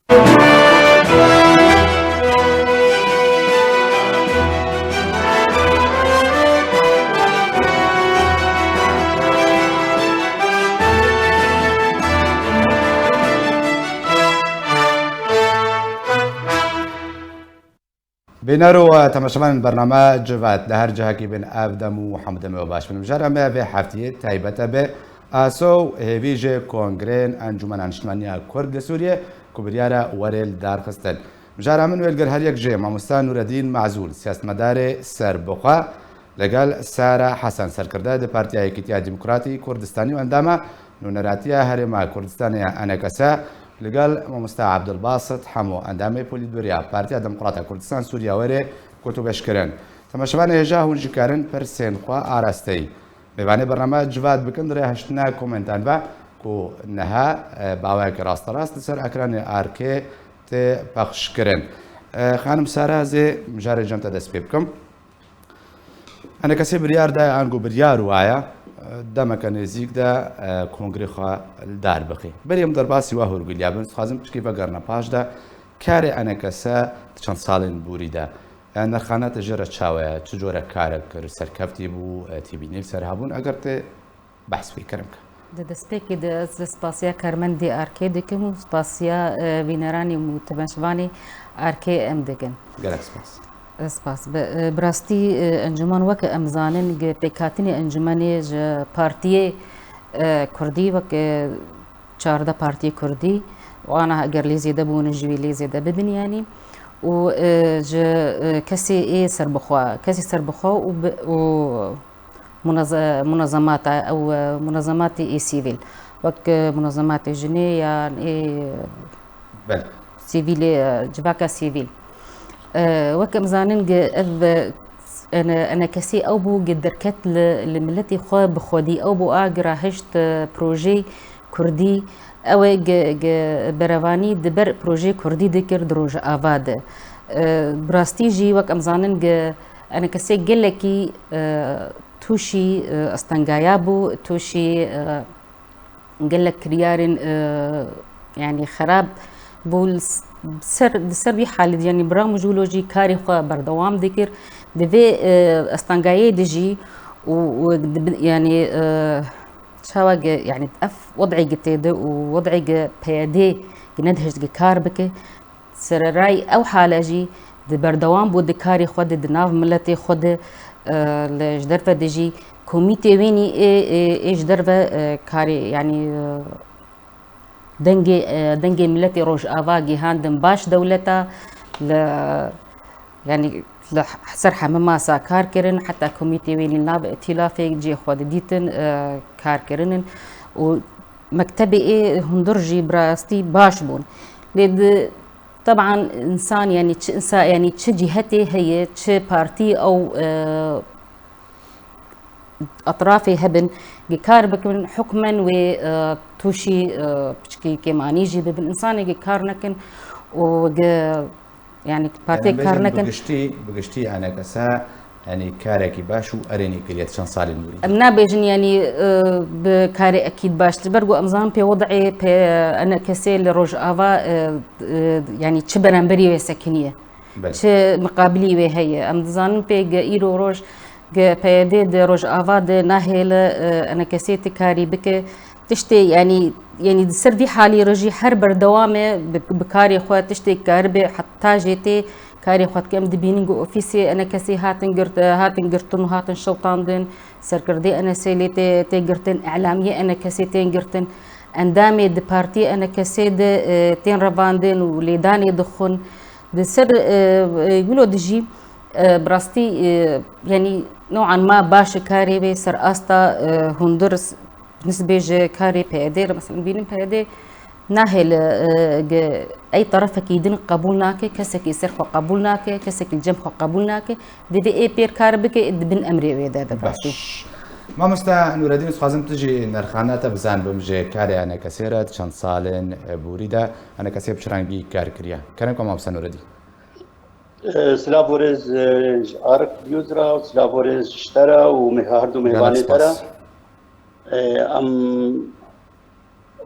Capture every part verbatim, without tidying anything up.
Bîner û temaşevanên bername Civat li her cihekî bin, ev dem û hemû demê we baş bin. Mijara me vê heftiyê taybet e bi aso û hêvî ji Kongreyên Encûmena Niştimanî ya Kurd li Sûriyê ku biryara werê li dar xistin. Mijara min wê li gel her yek jê mamosta Nûredîn Mezûl, siyasetmedarê serbixwe, li gel Sara Hesen, serkirde di Partiya Yekîtiya Demokratî Kurdistanî û endama Nûneratiya Herêma Kurdistanê ya E N K S, li gel mamosta Abdulbasit Hemo, endamê polîtbûro ya Partiya Demokrata Kurdistan Sûriya werê gotûbêjkirin. Temaşevanê hêja hûn jî karin pirsên xwe arasteyî mêvanê bername Civat bikin, di rê hiştina komentan ve ku niha, e, bawek rasterast li ser ekranê arkê tê pexşkirin. E, xanim Sara, ez ê mijarê cem te dest pê bikim. E N K S biryar daye, ango biryar waye, demeke nêzîk de, e, kongrê xwe li dar bixî. Berê em derbasî we hûrgiliya bin, dixwazim piçkî vegerine paş de, karê E N K S di çend salên borî de, e, nirxana te jê re çawa ye, çi cure karek kir, serkeftî bû, e, têbînî li ser hebûn, eger tê behs pê kirin ke. Di destpêkê de ez spasiya karmendê arkê dikim û spasiya, e, bîneranê û temaşevanê arkê em dikin. Gelek spas. Spas. Bi, e, bi rastî, e, encûman weke em zanin, gi pêkhatinê encûmenê ji partiyê, e, kurdî, weke çardeh partiyê kurdî û ana eger lê zêde bûnin, ji wî lê zêde bibin, yanî. Û, e, ji, e, kesê ê serbixwe, kesê serbixwe û bi, û munaze-, munezemata, ew, e, munezematê ê sivîl, wek, e, munezematê jinê yan ê Belê. Sivîlê, e, civaka sivîl. E, wek em zanin, gi ev, e, ene-, enekesê ew bû, gi derket li, li miletê xwe bi xwedî ew bû, a gi rahişt, e, projeyê kurdî, ew ê gi, gi berevanî di ber projeyê kurdî dikir di Rojava de. E, bi rastî jî, wek em zanin, gi enekesê gelekî, e, tûşî, e, astengaya bû, tûşî, e, gelek kiryarên, e, yanî xerab bû. Li s-, ser, di ser vî halî de, yanî Bira Mujûlo jî karê xwe berdewam dikir. Di vê, e, astengayê de jî û, û di bin, yanî, e, çawa ge, yanî ev wed'ê ge tê de û wed'ê ge P Y D ge nedihişt ge kar bike, Sererayî ew hale jî di berdewam bû di karê xwe de, di nav miletê xwe de, e, li ji derve de jî komîtê wênî ê, ê, ê ji derve, e, karê, yanî, e, dengê, e, dengê miletê Rojava gihandin baş dewleta li, yanî li ser heme masa kar kirin, heta komîtê wênî nav îtîlafê cihê xwe didîtin, e, kar kirinin û mektebê ê hundir jî bi rastî baş bûn. Lê di Teban însan, yanî çi însa-, yanî çi cihetê heye, çi partî ew, e, etrafê hebin, gi kar bikin, hukmen wê, e, tûşî, e, piçkî kêmanî jî bibin. Însanê gi kar nekin û gi, yanî partiyê kar nekin. Bi giştî, bi giştî enekese Yanî karekî baş û erênî kiriye di çend salên borî de. Em nabêjin, yanî, e, bi karê ekîd baş. Ji ber ku em zanin pê wed'ê pê enekesê li Rojava, e, e, yanî çi beramberî wê sekiniye, Belê. çi miqabilî wê heye. Em dizanin pê ge îro roj ge P Y D di Rojava de nahêle, e, enekesê ti karî bike. Tiştê, yanî, yanî di ser vî halî re jî her berdewam e, bi, bi karê xwe tiştê karibe heta jê tê karê xwe dike. Em dibînin ku ofîsê enekesê hatin girt-, hatin girtin û hatin şewitandin, serkirdê enesê lê tê, tê girtin, îlamiyê enekesê tên girtin, endamê di partiyê enekesê de, e, tên revandin û lêdanê dixwin. Di ser, e, e, wilo de jî, e, bi rastî, e, yanî no'an ma baş e karê wê ser asta, e, hundir s-, Nisbê ji karê P Y D re, mesela, bînin P Y D nahêle, e, ge-, ey terefekî din qebûl nake, kesekî ser xwe qebûl nake, kesekî li cem xwe qebûl nake, divê ê pêr kar bike, di bin emrê wê de, de Baş. Mamoste Nûredîn, ez dixwazim tu jî nerxana te bizanibim ji karê enekesê re di çend salên, e, borî de enekesê bi çi rengî kar kiriye. Kerem ke mamoste Nûredîn. E, silav û rêz, e, ji Arif News re, silav û rêz ji te re û me-, her du Gelek mêvanê te re. spas. E, em,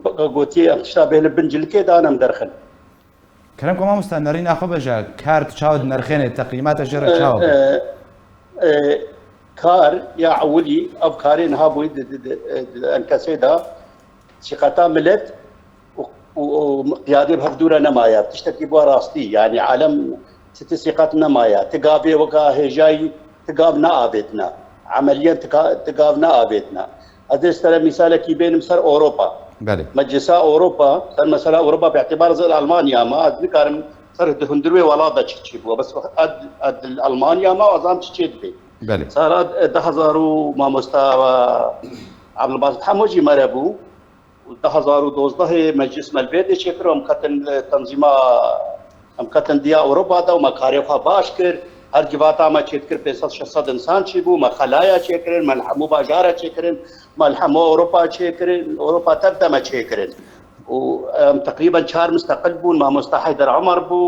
weke gotiye, em tişta bê li bin cilikê dan em derxin. Kerem ku mamosta nerîna xwe beje, kar tu çawa dinirxêne, teqîmata jê re çawa bû? E, e, e, kar ya ewilî, ev karê niha bûyî di, di, di, di enkesê de, sîqeta milet û, û, û qiyadê bi hev dû re nemaye. Tiştekî bû rastî, yanî alem ti, ti sîqet nemaye. Ti gavê weka hêjayî, ti gav neavêtine. Emeliyen ti ka-, ti gav neavêtine. Ez dê ji te re mîsalekî bênim ser Ewropa. Belê. Meclisa Ewropa, ser mesela Ewropa bi îtîbar ez li Almanya me, ez nikarim ser di hundir wê welat de çi çi bû. Bes ez, ez li Almanya me, ez am çi çê dibê. Belê. Sara, e, du hezar û mamosta, e, Abdulbasit hemû jî me re bû. Û du hezar û dozdehê meclis me li vê dê çêkir û em ketin, e, tenzîma, em ketin diya Ewropa de û me karê xwe baş kir. Her civata me çêdikir, pênc sed şeş sed insan çî bû, me xelaya çêkirin, me li hemû bajara çêkirin, me li hemû Ewropa çêkirin, Ewropa tev de me çêkirin. Û em teqrîben çar misteqil bûn, mamosta Heyder Omer bû,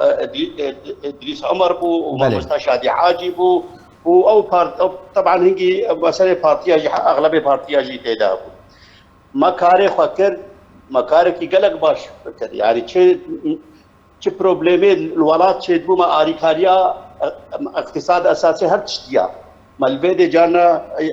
e, Edrî-, e, Edrîs Omer bû, û Belê. Mamosta Şadî Hacî bû, û ew part-, ew, teban hingî meselê partiya jî, exlebê partiya jî tê de bû. Me karê xwe kir, me karekî gelek baş kir. Yanî çi, çi problemê li welat çêdibû, me arîkariya, e, iqtîsad esasî her tiştiya. Me li vê dê carna, e, e,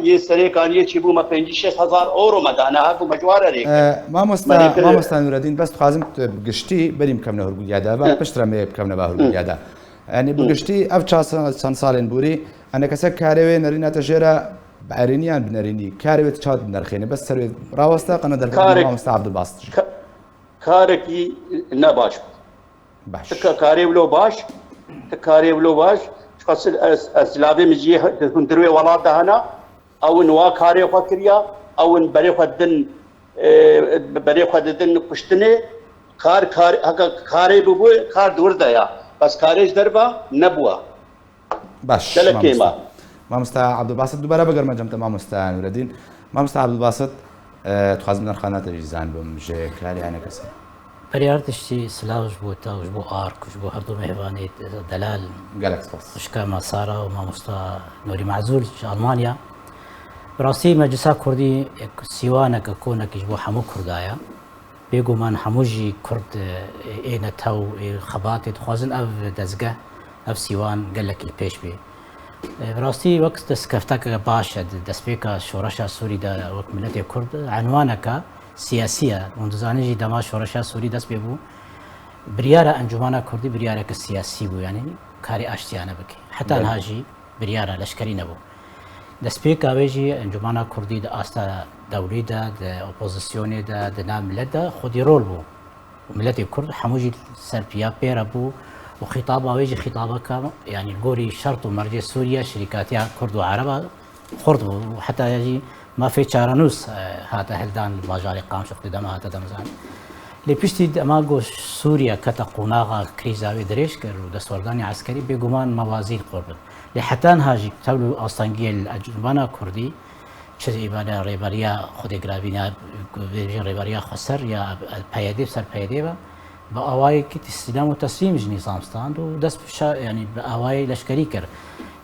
yê serê kaniyê çî bû, me pêncî şeş hezar euro me dane, ha ku me ji wan re rê kir. E, mamosta, Me rê kir. Mamosta Nureddin, bes dixwazim tu bi giştî berî bikevne hûrgulîya de, va Hı. piştre me bikevne va hûrgulîya de. Yanî bi Hı. giştî ev çar sa-, çend salên borî, enekese karê wê nerîna te jê re bi erêniyan bi nerînî, karê wê tu çawa dinirxêne, bes ser wê raweste, qena derkevin Karek-, mamosta Abdulbasit jî. ka-, karekî ne baş bû. Baş. Ti ka-, karê wilo baş, ti karê wilo baş, çiqas ez, ez lavê min jî he-, hundir wê welat de hene, ew in wa karê xwe kiriya, ew in berê xwe didin, e, berê xwe didin kuştinê, kar, kar, heke karê bibû, kar di wir de ya. Bes karê ji derve nebûwa. Baş, Gelek mamosta. kêma. Mamosta Abdulbasit, dubare bigerme cem te mamosta Nureddin. Mamosta Abdulbasit, e, dixwazim nerxana te jî zanibim ji karê enekesê. Berî her tiştî silav ji bo te û ji bo Ark û ji bo her du mêvanê delal. Gelek spas. Xwişka me Sara û mamosta Nurî Mezûl ji Almanya. Bi rastî Meclisa Kurdî yek sîwaneke konekî ji bo hemû Kurda ye. Bêguman hemû jî Kurd, e, ê netew, ê xebatê dixwazin ev dezgeh, ev sîwan gelekî li pêş bê. E, bi rastî wek destkefteke baş e, di destpêka şoreşa Sûrî de wek miletê Kurd enwaneke siyasî ye. Hûn dizanin jî dema şoreşa Sûrî dest pê bû, biryara Encûmena Kurdî biryareke siyasî bû, yanî karê aştiyane bike. Heta Belê. niha jî biryara leşkerî nebû. Destpêka wê jî Encûmena Kurdî di asta dewlî de, di opozisyonê de, di nav milet de xwedî rol bû. Û miletê Kurd hemû jî ser piya pê re bû û xîtaba wê jî xîtabeke, yanî li gorî şert û mercê Sûriye, şirîkatiya Kurd û Ereba xurt bû. Û heta ya jî mafê çarenûs, e, hate hildan li bajarê Qamşoq di dema hate demzan. Lê piştî dema ku Sûriye kete qonaxa krîza wê dirêj kir û destwerdanê eskerî, bêguman mewazîn qur bin. Lê heta niha jî tevlû astengiyê li Encûmena Kurdî, çi îbane rêberiya Xwedê giravîna, bêjin rêberiya xweser ya P Y D ser P Y D ve, bi awayekî îstîlam û teslîm ji nîzam stand û dest bi şa-, yanî bi awayê leşkerî kir.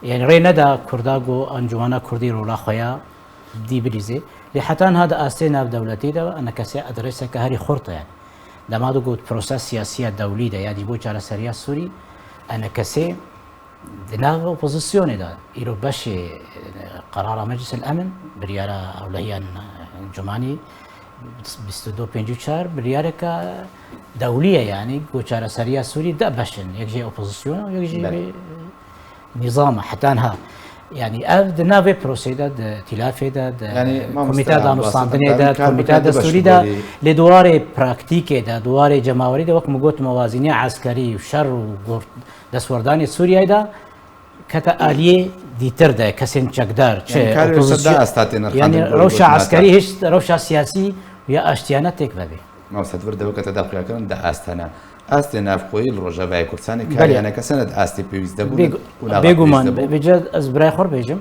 Yanî rê neda Kurda ku Encûmena Kurdî rola xwe ya dî bilîzê. Lê heta niha di astê navdewletî de enekesê adreseke herî xurt e. Dema digot proses siyasiya dewlî de ya jî bo çareseriya Sûrî, enekesê di nav opozisyonê de, îro beşê, e, qerara Meclis el Emin, biryara ewlehiyan, e, Cumani, bîst û du pêncî û çar, biryareke dewlî ye, yanî ku çareseriya Sûrî de beş in, yek jê opozisyon e, yek jî Belê. vê, e, nîzam e, heta niha. Yanî ev di nav vê proseyê de, di tîlafê de, di Yanî, mamoste komîteya Abbas, danûstandinê em de, kar komîteya bikin du beş destûrî de, borî. Lê di warê praktîkê de, di warê cemawerî de, wek min got, mewazîniya eskerî û şer û got-, destwerdanê Sûriyeyê de kete aliyê dîtir de, kesên çekdar, çi Yanî kar wê ser opozisyon-, da asta tê nirxandin, yanî gorî rewşa gotina te. eskerî hiç rewşa siyasî ya aştiyane têk vebê. Mawsed vir de weke te da xuyakirin da asta ne. Astê navxweyî li Rojavayê Kurdistanê Belê. kariyane kesene di astê pêwîst de bû, Bêgu-, û nava bêguman, pêwîst de bû. Vêca ez birayê xwe bêjim.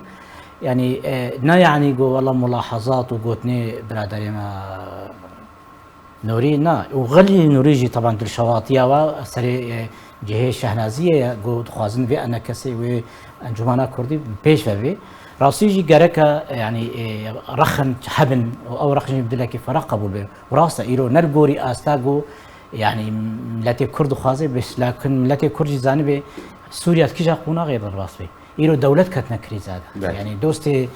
Yanî, e, ne yanî go wela mulahazat û gotinê biraderê me Nûrî, na, û xelî Nûrî jî teban dilşewatiya wa serê, e, cihê şehnaziyê ye, got, dixwazin vê enekesê wê Encûmena Kurdî bi pêş ve bê. Rastî jî gereke, e, yanî, e, rexin hebin û ew rexin jî bi dilekî ferah qebûl bê. Û rast e, îro ne li gorî asta got, Yani milletê Kurd dixwaze, bes lakin milletê Kurd jî zanibe Sûriya di kîja qonaxê de rast bê. Îro dewlet ketine krîza de. Belê. Yani dostê,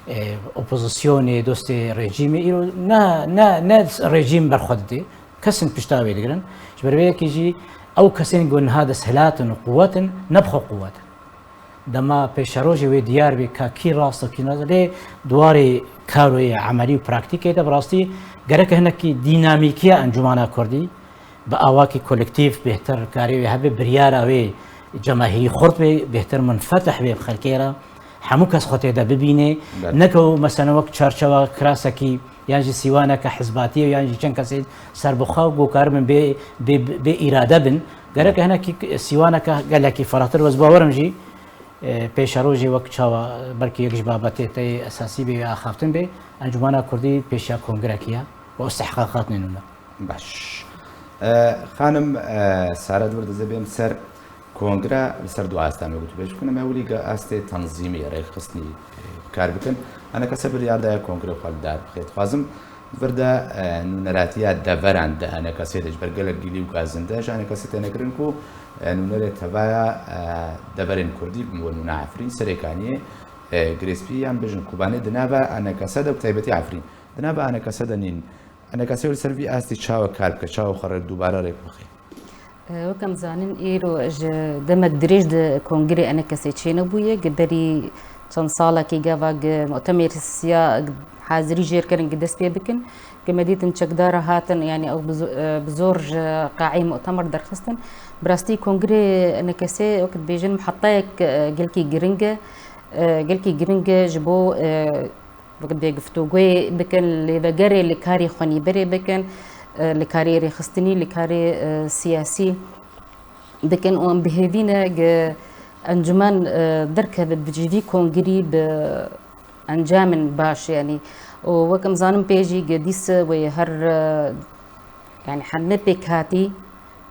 e, opozisyonê, dostê rejîmê, îro ne, ne, ne rejîm berxwe didê. Kesin pişta wê digirin. Ji ber vê yekê jî ew kesên ku niha desthilat in û quwet in, ne bi xwe quwet in. Dema pêşerojê wê diyar bê ka kî rast e, kî ne, lê di warê karoyê emelî û praktîkê de bi rastî gerek hinekî dînamîkiya Encûmena Kurdî bi awakî kolektîf bêhtir karê wê hebe, biryara wê cemahîrî xurt bê, bêhtir munfetih bê bi xelkê re, hemû kes xwe tê de bibîne. Belê. Neke û mesela wek çarçewa kirasekî yan jî sîwaneke hizbatiyê yan jî çend kesê serbixwe ku karibin bê, bê, bê îrade bin. Gerek hinekî sîwaneke gelekî ferahtir, ez bawerim jî, e, pêşerojê wek çawa belkî yek ji babetê te yê esasî bê ya axaftin bê, Encûmena Kurdî pêşiya kongrekî ye û istihqaqat nênûne. Baş. E, xanim, e, Sare, di vir dizê bêm ser kongre, li ser du asta me gotûbêj bikin. Em ewilî ge astê tanzîmî, rêxistinî, e, kar bikin. Enekese biryar daye kongre xwe li dar bixe. Dixwazim di vir de, e, nûneratiya deveran di Enekesê de, ji ber gelek gilî û gazinde ji Enekesê têne kirin ku, e, nûnerê tevaya, e, deverên Kurdî, bi nûna Efrîn, Serêkaniyê, e, Girêspî yan bêjin Kobanê di nava Enekese de, bi taybetî Efrîn. Di nava Enekese de nîn. Enekese li ser vî astî çawa kar bike, çawa xwe re dubare rêk bixe? E, wek em zanin, îro ji demek dirêj di kongirê Enekesê çênebûye, gi berî çend salekî gava gi mu'temerê siya hazirî jêr kirin gi dest pê bikin. Gi me dîtin çekdara hatin, yani ew bi zo-, e, bi zor ji qaê mu'temer derxistin. Bi rastî kongirê Enekesê wek dibêjin mihetayek, e, gelkî giring e. E, gelkî giring e ji bo, e, Wek dê guftûgoyê bikin, lêvegerê li karê xwenîberê bikin, e, li karê rêxistinî, li karê, e, siyasî bikin û em bi hêvî ne ge encûmen, e, derkeve bi civî kongirî bi encamên baş, yanî û wek em zanin pê jî ge dîs wê her, e, yanî hemî pêkhatî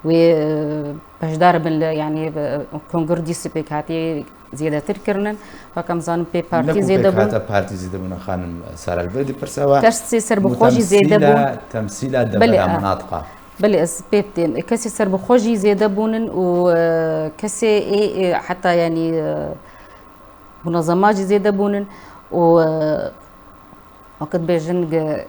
wê, e, beşdar bin li, yanî, e, kongir dîs pêkhatî zêdetir kirinin. Wek em zanin pê partî zêde bûn. Partî zêde bûne xanim Sara, li vir dipirse we. Kesê serbixwe jî zêde bûn. Temsîla, temsîla devera, a, menatiqa. Belê, ez pê bitêm. Kesê serbixwe jî zêde bûnin û, e, kesê ê, ê, heta yanî, e, munezema jî zêde bûnin û, e, wekî dibêjin ge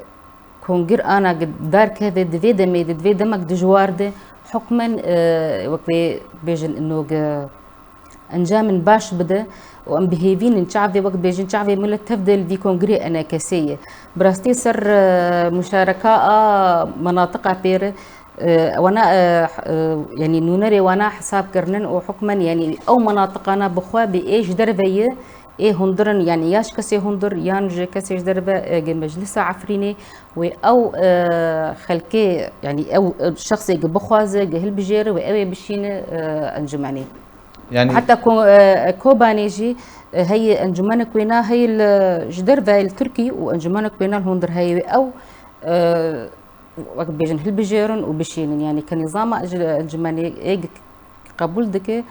kongir ana ge dar keve di vê demê de, di vê demek dijwar de hukmen, e, wek wê bêjin ino ge encamên baş bide û em bi hêvî nin çavê wek bêjin çavê milet tev de li vî kongirê Enekesê ye. Bi rastî ser, e, muşareka a menatiqa pê re, e, wana, e, e, yanî nûnerê wana hesab kirinin û hukmen yanî ew menatiqana bi xwe bi ê ji derve ye, ê hundir in, yanî ya ji kesê hundir yan ji kesê ji derve, e, ge meclisa Efrînê wê ew, e, xelkê, yanî ew, e, şexsê ge bixwaze, ge hilbijêre wê ew ê bişîne, e, encûmenê. Yanî heta ko-, e, e, Kobanê jî, e, heye encûmenek wêna heye li, ji derve li Tirkî û encûmenek wêna li hundir heye wê ew, e, wek bêjin hilbijêrin û bişînin. Yanî ke nîzama ji encûmenê ê ge qebûl dike,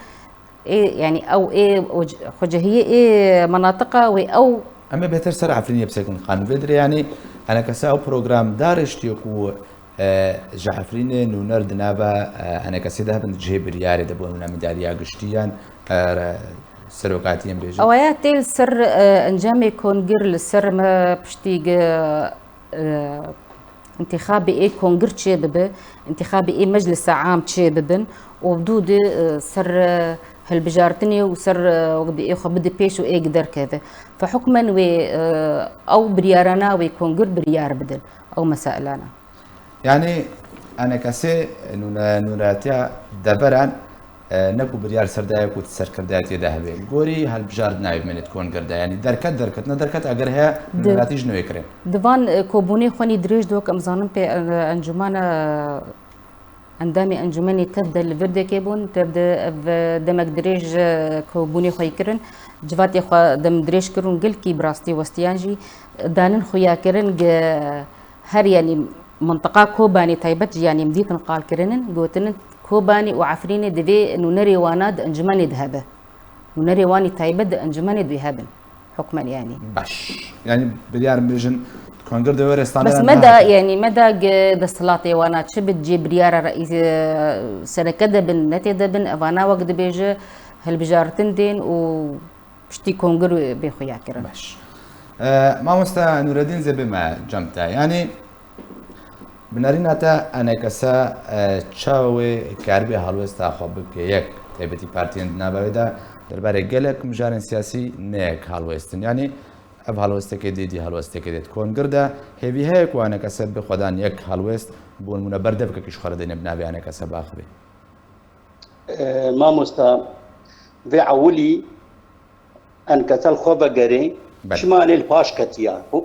ê, yanî ew ê, o c-, xwecihiyê ê menatiqa wê ew. Em ê bêhtir ser Efrînê bisekin xanim. Vê dirê yanî Enekese ew program dariştiye ku, e, ji Efrînê nûner di nava, e, Enekesê de hebin di cihê biryarê de bo nûne mîdaliya giştî yan, e, re-, serokatiyên bêjin. Ewaya tê li ser, e, encamê kongir li ser me piştî ge, e, întîxabê ê kongir çê bibe, întîxabê ê meclisa am çê bibin û dû di, e, ser, e, hilbijartinê û ser, e, wek bi ê xwe bide pêş û ê gi derkeve. Fe hukmen wê, e, ew biryarana wê kongir biryar bidin, ew mesailana. Yanî Enekesê nûne-, nûneratiya deveran, e, ne ku biryar ser daye ku serkirdayetiyê de hebe. Li gorî hilbijardina wê bimêne di kongir de. Yanî derket, derket, ne derket, eger heye, di-, nûneratî ji nû yê kirin. Di van, e, kobûnê xwenî dirêj de wek em zanin pê, e, encûmana, e, endamê encûmenê tev de li Virdekê bûn, tev de ev, e, demek dirêj, e, kobûnê xwe yî kirin. Civatê xwe dem dirêj kirin, gelkî bi rastî westiyan jî danin xuya kirin ge Her, yanî, mintiqa Kobanê taybet jî, yanî, em dîtin qal kirinin, gotinin Kobanê û Efrînê divê nûnerê wana di encûmenê de hebe. Nûnerê wanî taybet di encûmenê de hebin. Hukmen, yanî. Baş. Yanî, biryar bêjin, di Kongir de were Bes standardan me da, nehate. Yanî me da ge desthilatê wana çi bi cê biryara reîs, e, sereke de bin, netê de bin, evana wek dibêje hilbijartin dên û piştî kongir bê xuya kirin. Baş. E, mamosta Nûredîn zê bime cem te. Yanî binarîna te enekese, e, çawa wê keribê halwesta xwe bibike yek taybetî partiyên di nava wê de derbarê gelek mijarên siyasî ne yek halwestin. Yanî ev halwestekê dê dî halwestekê dê. Kongir de hêvî heye ku enekese bi xwedan yek halwest, bo nimûne berdevkekî ji xwe re dêne bi navê enekese baxivê. E, mamosta, vê ewilî enkese li xwe vegerê, Belê. Çima lê li paş ketiya? Û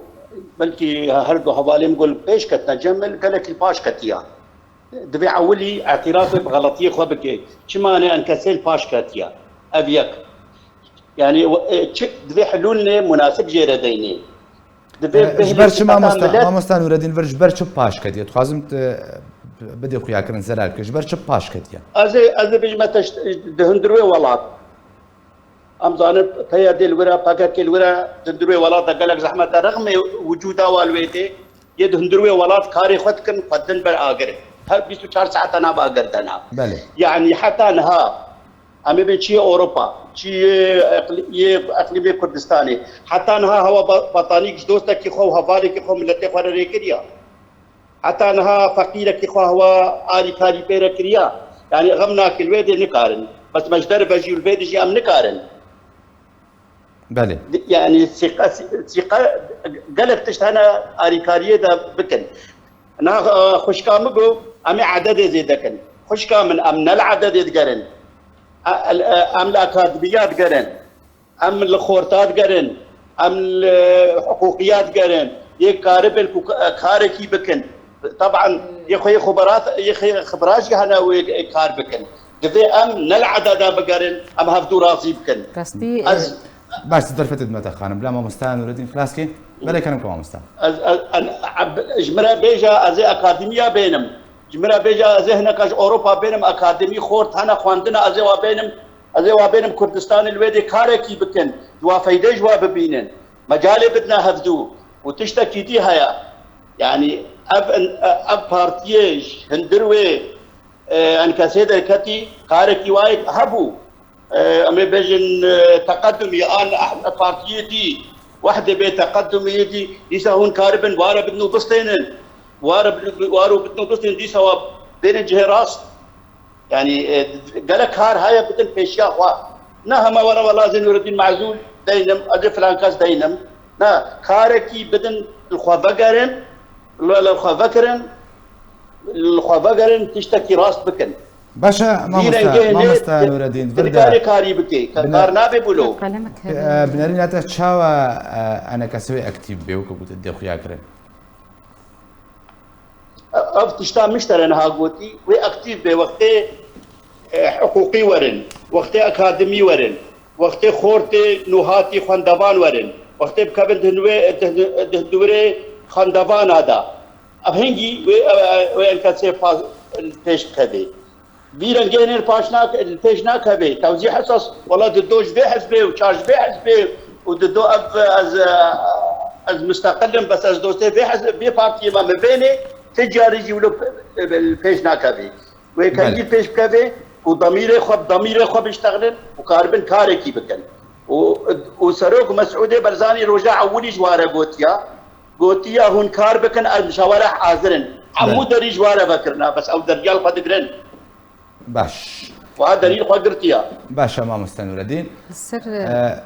belkî her du hevalên ku li pêş ketine cem me, gelekî li paş ketiya. Divê ewilî îtirafê bi xeletiyê xwe bike. Çima ne enkesê li paş ketiya? Ev yek. Yanî, e, çi, divê hilûlnê munasib jê re deynê. Divê E, ji ber çi bêhna mamosta, milet mamosta Nûredîn vir ji ber çi paş ketiye? Dixwazim tu bidê xuyakirin zelal bike. Ji ber çi paş ketiye? Ez ê, ez ê bijime te di hundirwê welat. Em zanin P Y D li wir e, P K K li wir e, di hundirwê welat de gelek zehmet e. Rexmê wicûda wa li wê tê, yê di hundirwê welat karê xwe dikin, xwe din ber agir. Her bîst û çar saeta nav agir de ne. Belê. Yanî heta niha, em ê bên çi yê Ewropa, çi yê eqlî-, yê eqlîmê Kurdistanê. Heta niha hewa ba-, batanîk ji dostekî xwe û hevalekî xwe û miletê xwe re rê kiriya. Heta niha feqîrekî xwe hewa alîkarî pê re kiriya. Yanî xem nake li wê dê nikarin. Bes me ji derve jî û li vê dî jî em nikarin. Belê. Di-, yanî sîqe, sîqe gelek tişt hene alîkariyê de bikin. Niha, e, xwişka min got, em ê ededê zêde kin. Xwişka min, em ne li ededê digerin. E, e, em li akademiya digerin. Em li xorta digerin, em li hiqûqiya digerin, yê karibin ku ka-, karekî bikin. Teban yê xwe yê xibrat, yê xwe xibra jî hene wê kar bikin. Divê em ne li ededa bigerin, em hevdû razî bikin. Rastî, Ez e, Baş, tu derfetê dime te xanim. Bila mamosta Nûredîn Xilaskê. Belê kerem ke mamosta. Ez, ez, ez, ji min re bêje ez ê akademiya bênim. Ji min re bêje ez ê hineka ji Ewropa bênim, akademî xort hene xwendina ez ê wa bênim. Ez ê wa bênim Kurdistanê li wê dê karekî bikin, ji wa feydê ji we bibînin. Mecalê bidine hevdû û tiştekî dî heye. Yanî ev, ev partiyê ji hundir wê, e, enkesê derketî karekî wayê hebû. E, em ê bêjin, e, teqedumî an eh-, partiyê dî, wehdê bê teqedumî dî, dîsa hûn karibin ware bidin û bistênin. Ware bi-, waro bidin û bistênin, dîsa wa bênin cihê rast. Yanî, e, gelek kar heye bidin pêşiya xwe. Ne hema were wela ez ê Nûreddîn Mezûl deynim, ez ê filan kes deynim. Ne, karekî bidin li xwe vegerin, li, li xwe vekirin, li xwe vegerin tiştekî rast bikin. Baş e, Vî mamosta, rengê hene mamosta Nûreddîn, vir de dikarê karî bike, ka-, bine-, kar nabe bûlo. Qelemek hebe. E, binerîna te çawa, e, enekesê wê aktîv bê, weke ku te dê xuya kirin? Ev tişta min ji te re niha gotî, wê aktîv be, wextê, e, hiqûqî werin, wextê akademî werin, wextê xortê nûhatî xwendevan werin, wextê bikevin di hunwê-, di, di hundirê xwendevana de. Ev hingî wê, e, e, wê enkesê pa-, pêş bikevê. Vî rengê hênê li paş nak-, li pêş nakeve. Tewzî hesas, wela di do ji vê hizbê û çar ji vê hizbê û di do ev ez, ez musteqil im, bes ez dostê vê hizb-, vê partiyê me, min bênê, ti carî jî wilo p-, p-, li pêş nakeve. Wê Belê. Kengî pêş bikeve û demîrê xwe, bi demîrê xwe biştexilin û karibin karekî bikin. Û, û Serok Mesûdê Barzanî roja ewilî ji ware gotiya, gotiya hûn kar bikin, ez ji ware hazir in. Hemû Belê. Derî ji ware vekirina, bes ew deriyal xwe digirin. Baş. Wiha derî li xwe girtiye. Baş e, mamoste Nûredîn. Li ser, e,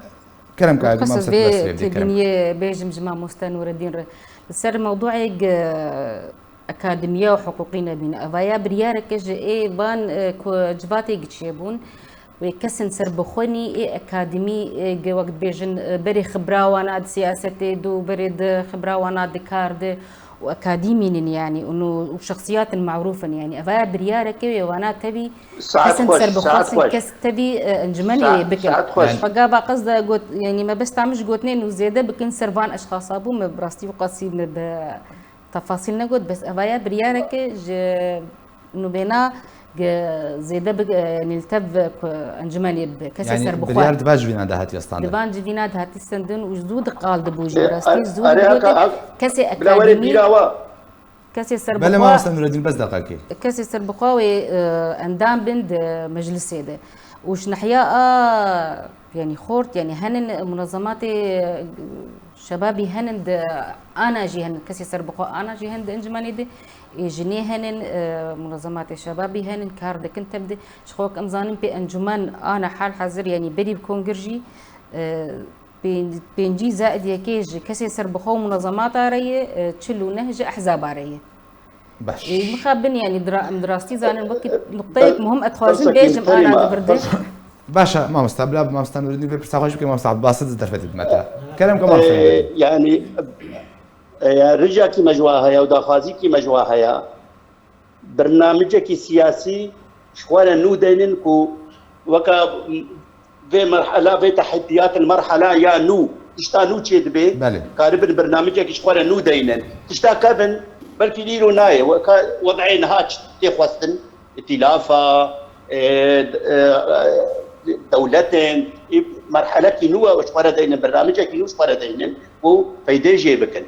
kerem ka, dixwazim mamoste vê tu wesfê bidî, kerem. Têbîniyê bêjim ji mamoste Nûredîn re. Li ser mewdûyek, e, akademiya û hiqûqî nebîne. Evaya biryareke ji ê van, e, ku civatê giçiyê bûn. Wê kesên serbixwe nî ê akademî, e, ge wek dibêjin, e, berê xibra wana di siyasetê de û berê di xibra wana di kar de. û akadîmî nin, yanî, û, û şexsiyatin ma'rûf in, yanî, evaya biryareke wê wana tevî Saet kesên xweş, serbixwest saet in, xweş. Kes tevî, e, encûmenê Sa-, wê bikin. Saet xweş. Xwe gava qesda got, yanî, mebesta min ji gotinên û zêde bikin ser van eşxasa bû, me bi rastî û qasî me bi tefasîl negot, bes evaya biryareke ji nûbêna Ge-, zêde bi, e, yanî li tev ku encûmenê bi kesê Yani serbixwe. Biryar di van civîna de hatiye standin. Di van civîna de hatî standin û zû di qal dibû jî. E, rastî zû erê dibû haka, hak, kesê bila were akademî, bîra wa. Kesê serbixwe. Belê mamoste Nureddin, bes deqekê. Kesê serbixwe wê, e, endam bin di meclisê de. Û ji nehiya a, yanî xort, yanî henin munazematê, e, şebabî henin di ana jî henin, kesê serbixwe ana jî henin di encûmenê de. Ê, jinê henin, e, munazematê şebabî henin, kar dikin tev de. Ji xwe wek em zanin pê encûmen ana hal hazir, yanî berî bi kongir jî, e, pênc-, pêncî zaid yekê ji kesê serbixwe û munazemata re ye, e, çil û neh ji ehzaba re ye. Baş. Ê, mixabin, yanî dira-, em di rastî zanin wekî nuqteyek muhim ez dixwazim bêjim ana di vir de. Baş e, mamosta, bila bi mamosta Nûreddîn vê pirsa xwe jî bike, mamosta Ebdulbasit di derfetê dimete. Kerem ke mamosta Nûreddîn. E, yanî, e, ya ricakî me ji wa heye û daxwazîkî me ji wa heye. Birnamicekî siyasî ji xwe re nû deynin ku weka vê merhela, vê teheddiyat, merhela ya nû, tişta nû çê dibe, Belê. karibin birnamicekî ji xwe re nû deynin. Tişta kevin, belkî îro nayê, weka wed'ê niha tê xwestin, îtîlafa, e, e, dewletên, e, merhelekî nû e, ji xwe re deynin, birnamicekî nû ji xwe re deynin û peydê jê bikin.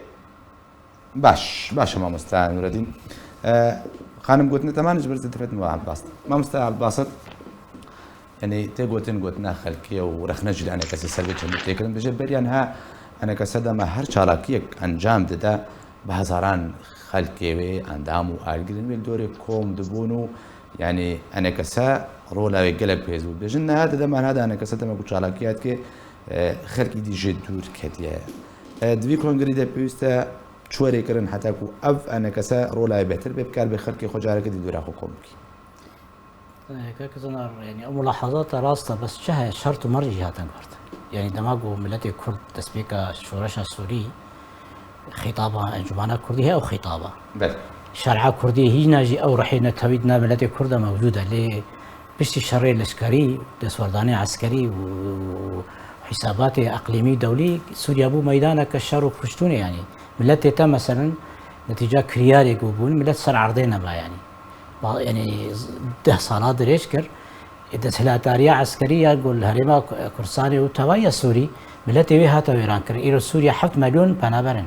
Baş, baş e mamoste Nûreddîn. E, xanim gotinê te mane ji ber zêde fetin wa Ebdulbasit. Mamoste Ebdulbasit, yanî tê gotin gotina xelkê û rexne jî li enekesê ser vê çendî tê kirin. Dibêje beriya niha enekese dema her çalakiyek encam dide, bi hezaran xelkê wê, endam û alîgirên wê li dorê kom dibûn û yanî enekese rola wê gelek bihêz bû. Dibêjin niha di dema niha de enekese dema ku çalakiya dike, e, xelk îdî jê dûr ketiye. E, di vî kongirî de pêwîst e çi were kirin heta ku ev enekese rola wê bêhtir bê, bikaribe xelkê xwe careke dî dûra xwe kom bikî. E, kek Zinar, yanî ew mulahazata rast e, bes çi heye, şert û merc jî hatin guhertin. Yanî dema ku miletê Kurd destpêka şoreşa Sûrî xîtaba Encûmena Kurdî heye, ew xîtaba. Belê. Şer'a Kurdî hîna jî ew rihê netewî di nav miletê Kurd de mewcûd e, lê piştî şerê leşkerî, destwerdanê eskerî û hîsabatê eqlîmî û dewlî, Sûriye bû meydaneke şer û kuştûnê, yanî miletê te, meselen, netîca kiryarê ku bûn, milet ser erdê nema, yanî. Ba-, yanî deh sala dirêj kir, e, desthilatdariya eskerî ya ku li herêma Kurdistanê û tevahiya Sûrî, miletê wê hate wêrankirin. Îro Sûriye heft milyon penaber in.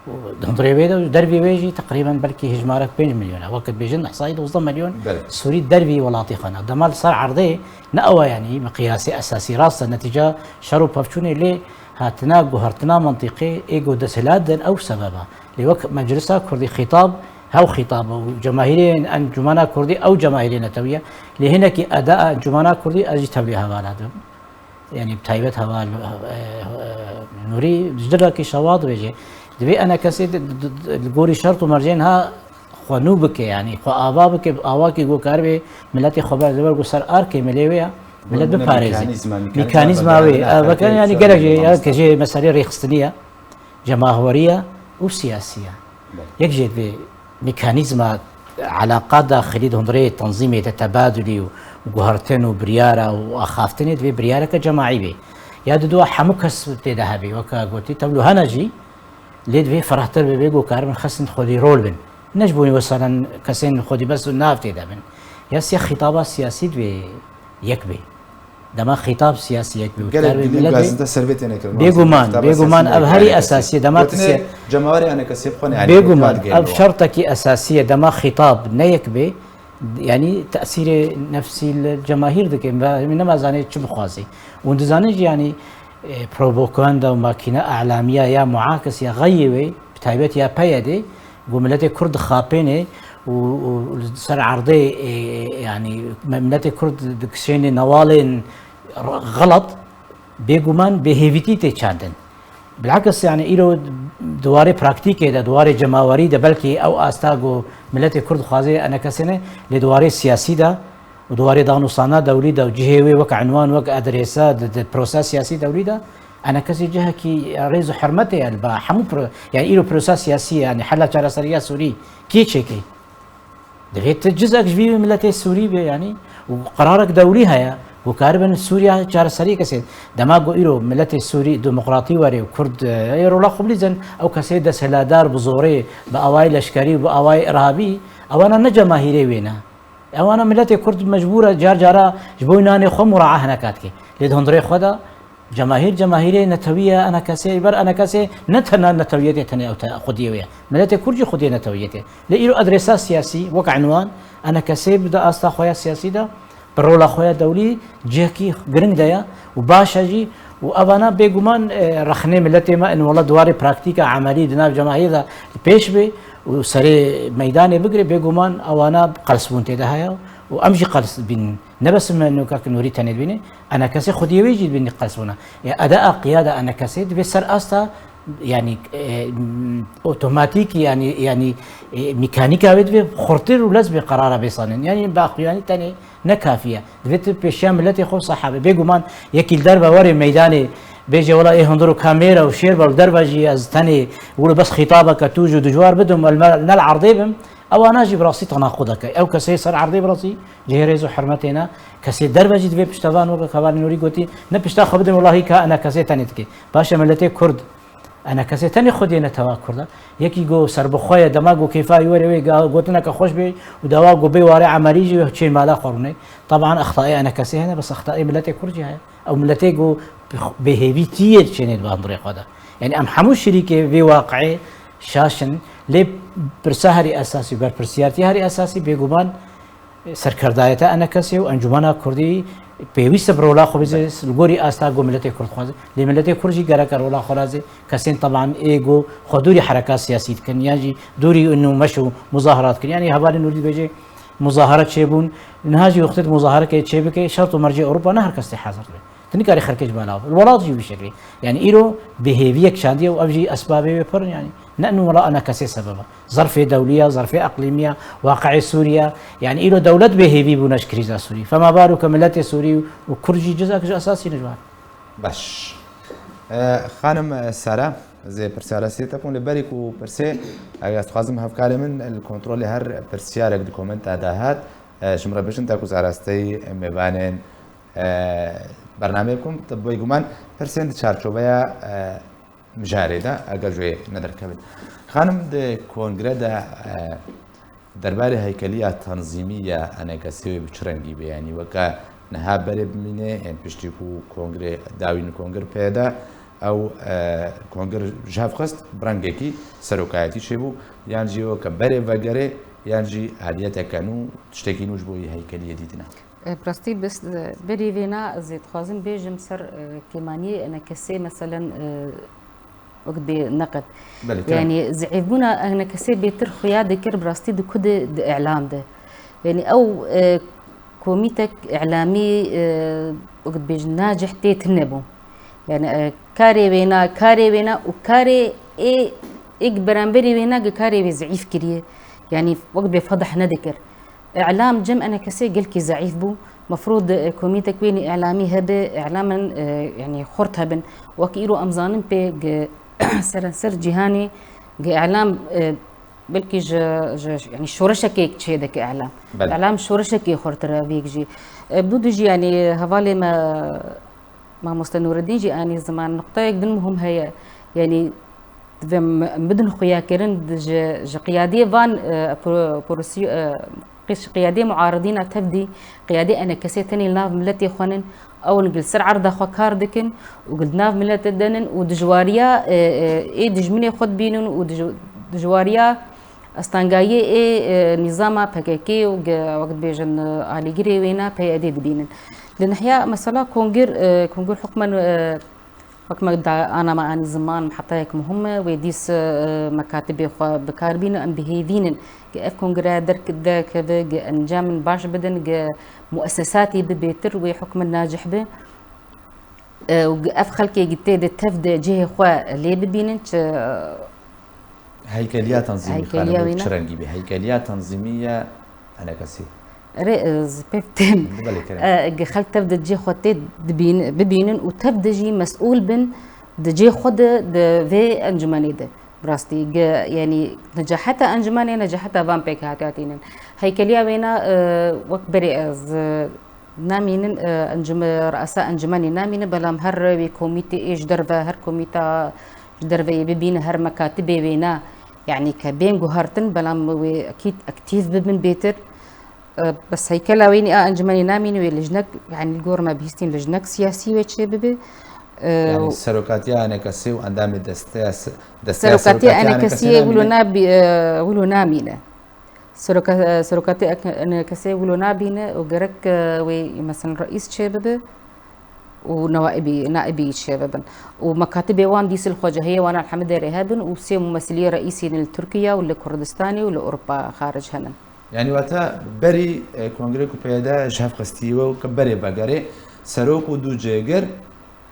Û di hundirê wê de û dervê wê jî teqrîben belkî hejmarek pênc milyon e. Wekî dibêjin ihsayî dozdeh milyon Belê. Sûrî dervî welatê xwe ne. Dema li ser erdê ne ew e, yanî miqyasê esasî rast e. Netîca şer û pevçûnê lê hatina guhertina mentiqê ê ku desthilat din ew sebeb e. Lê wek Meclisa Kurdî xîtab, hew xîtab e û cemahîrê Encûmena Kurdî ew cemahîrê netewî ye. Lê hinekî eda Encûmena Kurdî ez jî tevlî hevala dibim. Yanî bi taybet heval, e, e, Nûrî ji dilekî şewa dibêje. Divê enekesê di, di, di, li gorî şert û mercên ha xwe nû bike, yanî xwe ava bike, bi awakî ku karibê miletê xwe ber, li ber ku ser arkê milê wê ya, milet Bû ne biparêze. Mekanîzma, mekanîzma, Mekanîzma mekanîzma wê, bera e, vekin, xelkê yanî şer gelek jê, ya, gelek jê meselê rêxistiniye, cemahweriye û siyasiye. Belê. Yek jê divê mekanîzma elaqat daxilî di hundirê tenzîmê de tebadulî û guhertin û biryara û axaftinê divê biryareke cemaî bê. Ya di dua hemû kes tê de hebê, weke gotî, tevlû hene jî, lê divê ferehtir bibe, ku karibin xesin xwedî rol bin. Ne ji bo wê selen kesên xwedî bes û nav tê de bin. Ya siya xîtaba siyasî divê yek bê. Dema xîtab siyasî yek bê û Gelek kar bê dilî û miletê, gazî de servêt têne kirin. Bêguman, Xîtaba bêguman, siyasî ev herî esasî ye. Dema tu Gotinê se- cemawerê enekesê bi xwe ne, yani, Bêguman, gotinê ev digihîne. Şertekî esasî ye. Dema xîtab ne yek bê, yanî tesîrê nefsî li cemahîr dike. Em nema zanê çi bixwazî. Û dizanin jî, yanî, e, propaganda û makîna elamî ya, ya muakis ya xeyê wê, bi taybet ya PYD'ê, ku miletê Kurd dixapêne û, û li ser erdê, e, yanî me-, miletê Kurd dikişêne newalên r-, xelet, bêguman bêhêvîtî tê çandin. Bilakis, yanî îro di warê praktîkê de, di warê cemawerî de belkî ew asta ku miletê Kurd dixwaze enekesê ne, lê di warê siyasî de û di warê danûstana dewlî de û cihê wê wek enwan, wek adrêsa di, di prosa siyasî dewlî de, enekesê cihekî rêz û hurmetê ye li ba hemû pro-, yanî îro prosa siyasî, yanî hela çareseriya Sûrî kê çêkê? Divê tu cizek ji vî miletê Sûrî be, yanî, û qerarek dewlî heye, ku karibin Sûriya çareserî kesê. Dema ku îro miletê Sûrî demokratî were û Kurd, e, ê rola xwe bilîzin, ew kesê desthilatdar bi zorê, bi awayê leşkerî û bi awayê irhabî, ewana ne cemahîrê wê ne. Ewana miletê Kurd mecbûr e car cara ji bo nanê xwe mura'a hineka dike. Lê di hundirê xwe de cemahîr, cemahîrê netewî ye, enekesê, ber enekesê ne tena netewiyetê tenê ew te xwediyê wê ye. Miletê Kurd jî xwediyê netewiyetê. Lê îro adresa siyasî, wek enwan, enekesê bi di asta xwe ya siyasî de, bi rola xwe ya dewlî cihekî giring de ye û baş e jî û evana bêguman, e, rexnê miletê me in wela di warê praktîka emelî di nav cemahîrê de pêş bê û serê meydanê bigire, bêguman ewana qelsbûn tê de heye û em jî qels dibînin. Ne bes me nûka ki Nûrî tenê dibîne, enekesê xwediyê wê jî dibîne qelsbûna. Ya eda a qiyada enekesê divê ser asta, yanî, e, m, otomatîk, yanî, yanî, e, mîkanîka wê divê xurtir û lez bê qerara bê sanin. Yanî bi aqliyanî tenê ne kafî ye. Divê tu pêşiya miletê xwe saha be. Bêguman yekî li derve were meydanê bêje wela ê hundir û kamêra û şêr be li derve jî ez tenê wilo bes xîtabeke tûj û dijwar bidim, el me-, ne li erdê bim. Ewana jî bi rastî tenaqudek e. Ew kesê ser erdê bi rastî cihê rêz û hurmetê ne. Kesê derve jî divê piştevan weke Kemalê Nûrî gotî, ne pişta xwe bidin wela hîka enekesê tenê dike. Baş e miletê Kurd enekesê tenê xwediyê netewa Kurd e. Yekî go serbixwe ye, dema go kêfa wî were wê ga-, gotineke xweş bê û dawa go bê warê emelî jî wê çê mala xwe rûnê. Teban extayê enekesê hene, bes extayê miletê Kurd jî heye. Ew miletê go bêhêvîtiyê çênê di hundirê xwe de. Yanî em hemû şirîkê vê waqiê şaş in. Lê pirsa herî esasî, berpirsiyartiya herî esasî bêguman serkerdayeta enekesê û Encûmena Kurdî pêwîst e bi rola xwe bizê li gorî asta ku miletê Kurd dixwaze. Lê miletê Kurd jî gereke rola xwe razê. Kesên teban ê ku xwe dûrî hereka siyasî dikin, yan jî dûrî û nûmeş û muzaharat dikin. Yanî hevalên Nûrî dibêje muzahara çêbûn, niha jî wextê tu muzaharekê çêbike, şert û mercê Ewropa ne her kes tê hazir be. Tu nikarî xelkê ji bala bî. Welat jî wî şeklî. Yanî îro bêhêviyek şandiye û ev jî esbabê wê pir in, yanî ne inu wela enekesê sebeb e. Zerfê dewlî ye, zerfê eqlîmî ye, waqiê Sûrî ye. Yanî îro dewlet bêhêvî bûne ji krîza Sûrî. Fema balo ke miletê Sûrî û Kurd jî cizek ji esasî ne ji wan. Baş. E, xanim, e, Sara, ez ê pirsiyara sê te bûn, lê berî ku pirsê, eger ez dixwazim hevkarê min li kontrolê her pirsiyarek di komenta de hat, e, ji min re bêjin, ta ku zarasteyî mêvanên, e, bernameyê bikim, te bêguman pirsên di çarçoveya, e, mijarê de, eger ji wê nederkevin. Xanim, di kongre de, e, derbarê heykeliya tanzîmî ya enekesê wê bi çi rengî be? Yanî weke niha berê bimîne, yan piştî ku kongre dawîn kongir pê de, ew, e, kongir ji hev xist, bi rengekî serokayetî çêbû, yan jî weke berê vegerê, yan jî aliyeteke nû, tiştekî nû ji bo wî heykeliyê dîtine? E, bi rastî bes, e, berî vêna ez ê dixwazim bêjim ser, e, kêmaniyê enekesê, meselen, e, wek bê neqet. Belê, kerem. Yanî zîîfbûna enekesê bêtir xuya dikir, bi rastî di ku de, di îlam de. Yanî ew, e, komîtek îlamî, e, wek dibêjin nacih tê tune bû. Yanî, e, karê wêna, karê wêna û karê ê, ê gi beramberî wêna gi karê wê zîîf kiriye. Yanî wek bê fedih nedikir. Îlam cem enekesê gelkî zeîf bû. Mefrûd, e, komîtek wênî îlamî hebe, îlamen, e, yanî xurt hebin. Wek îro em zanin pê gi serenser cîhanê gi îlam, e, belkî ji, ji, yanî şoreşekê çê dike îlam. Belê. Îlam şoreşekê xurtir e vêk jî. E, bi dû jî yanî hevalê me Mamoste Nûreddîn jî anî ziman, nuqtayek din muhim heye. Yanî divê em bidin xuyakirin di ji, ji qiyadiyê van, e, pro-, prosî-, e, qî-, qiyadiyê muaridîna tevdî, qiyadê enekesê tenê li nav miletê xwe nin, ew in gil ser erda xwe kar dikin û gil nav miletê de nin û dijwariya, e, e, ê dijminê xwe dibînin û dij-, dijwariya Astengayiyê ê, e, nîzama P K K û ge-, wek dibêjin, e, alîgirê wêna P Y D'ê dibînin. Li nihiya mesela kongir, e, kongir hukmen, e, wek me da ana me anî ziman, mihetayek muhim e, wê dîs, e, mekatibê xwe bi kar bînin, em bi hêvî nin ge ev kongre derk-, derkeve, ge encamên baş bidin, ge muessesatê bi bêtir wê hukmen nacih bi. E, û ev xelkê gi tê de tev de cihê xwe lê bibînin, çi, e, Heykeliya tanzîmî, heykeliya xanim, wî ne? Çi rengî bî? Heykeliya tanzîmî ya enekesî. Erê, e, ez pê têm. Belê, kerem. E, gi xelk tev de cihê xwe tê dibîn-, bibînin û tev de jî mesûl bin di cihê xwe de, di vê encûmenê de. Bi rastî, gi, yanî necaheta encûmenê, necaheta van pêkhatiyatî nin. Heykeliya wêna, e, wek berê ez, e, namînin, e, encûme-, reasa encûmenê namînin, belam her wê komîtê ê ji derve, her komîta ji derve yê bibîne, her mekatibê wêna, yanî ke bên guhertin, belam wê ekîd aktîf bibin bêtir. E, bes heykela wê nî a encûmenê namîne, wê lijnek, yanî li gor me bihîstîn lijnek siyasî wê çêbibe. E, Yani serokatiya A N K S û endamê desteya se-, desteya Serokatiya serokatiya A N K S A N K S wilo namîne? Nabî-, e, wilo namîne. Seroka-, e, serokatiya A N K S wilo nabîne û gerek, e, wê, mesela, reîs çêbibe û newaibî, naibî çêbibin. Û mekatibê wan dîs li xwe cihê wan li hemî derê hebin û sê mumesîliyê reîsî li Tirkiye û li Kurdistanê û li Ewropa xaric henin. Yani wata berî, e, kongre ku P Y D ji hev xistî we û ke berê vegerê serok û du cêgir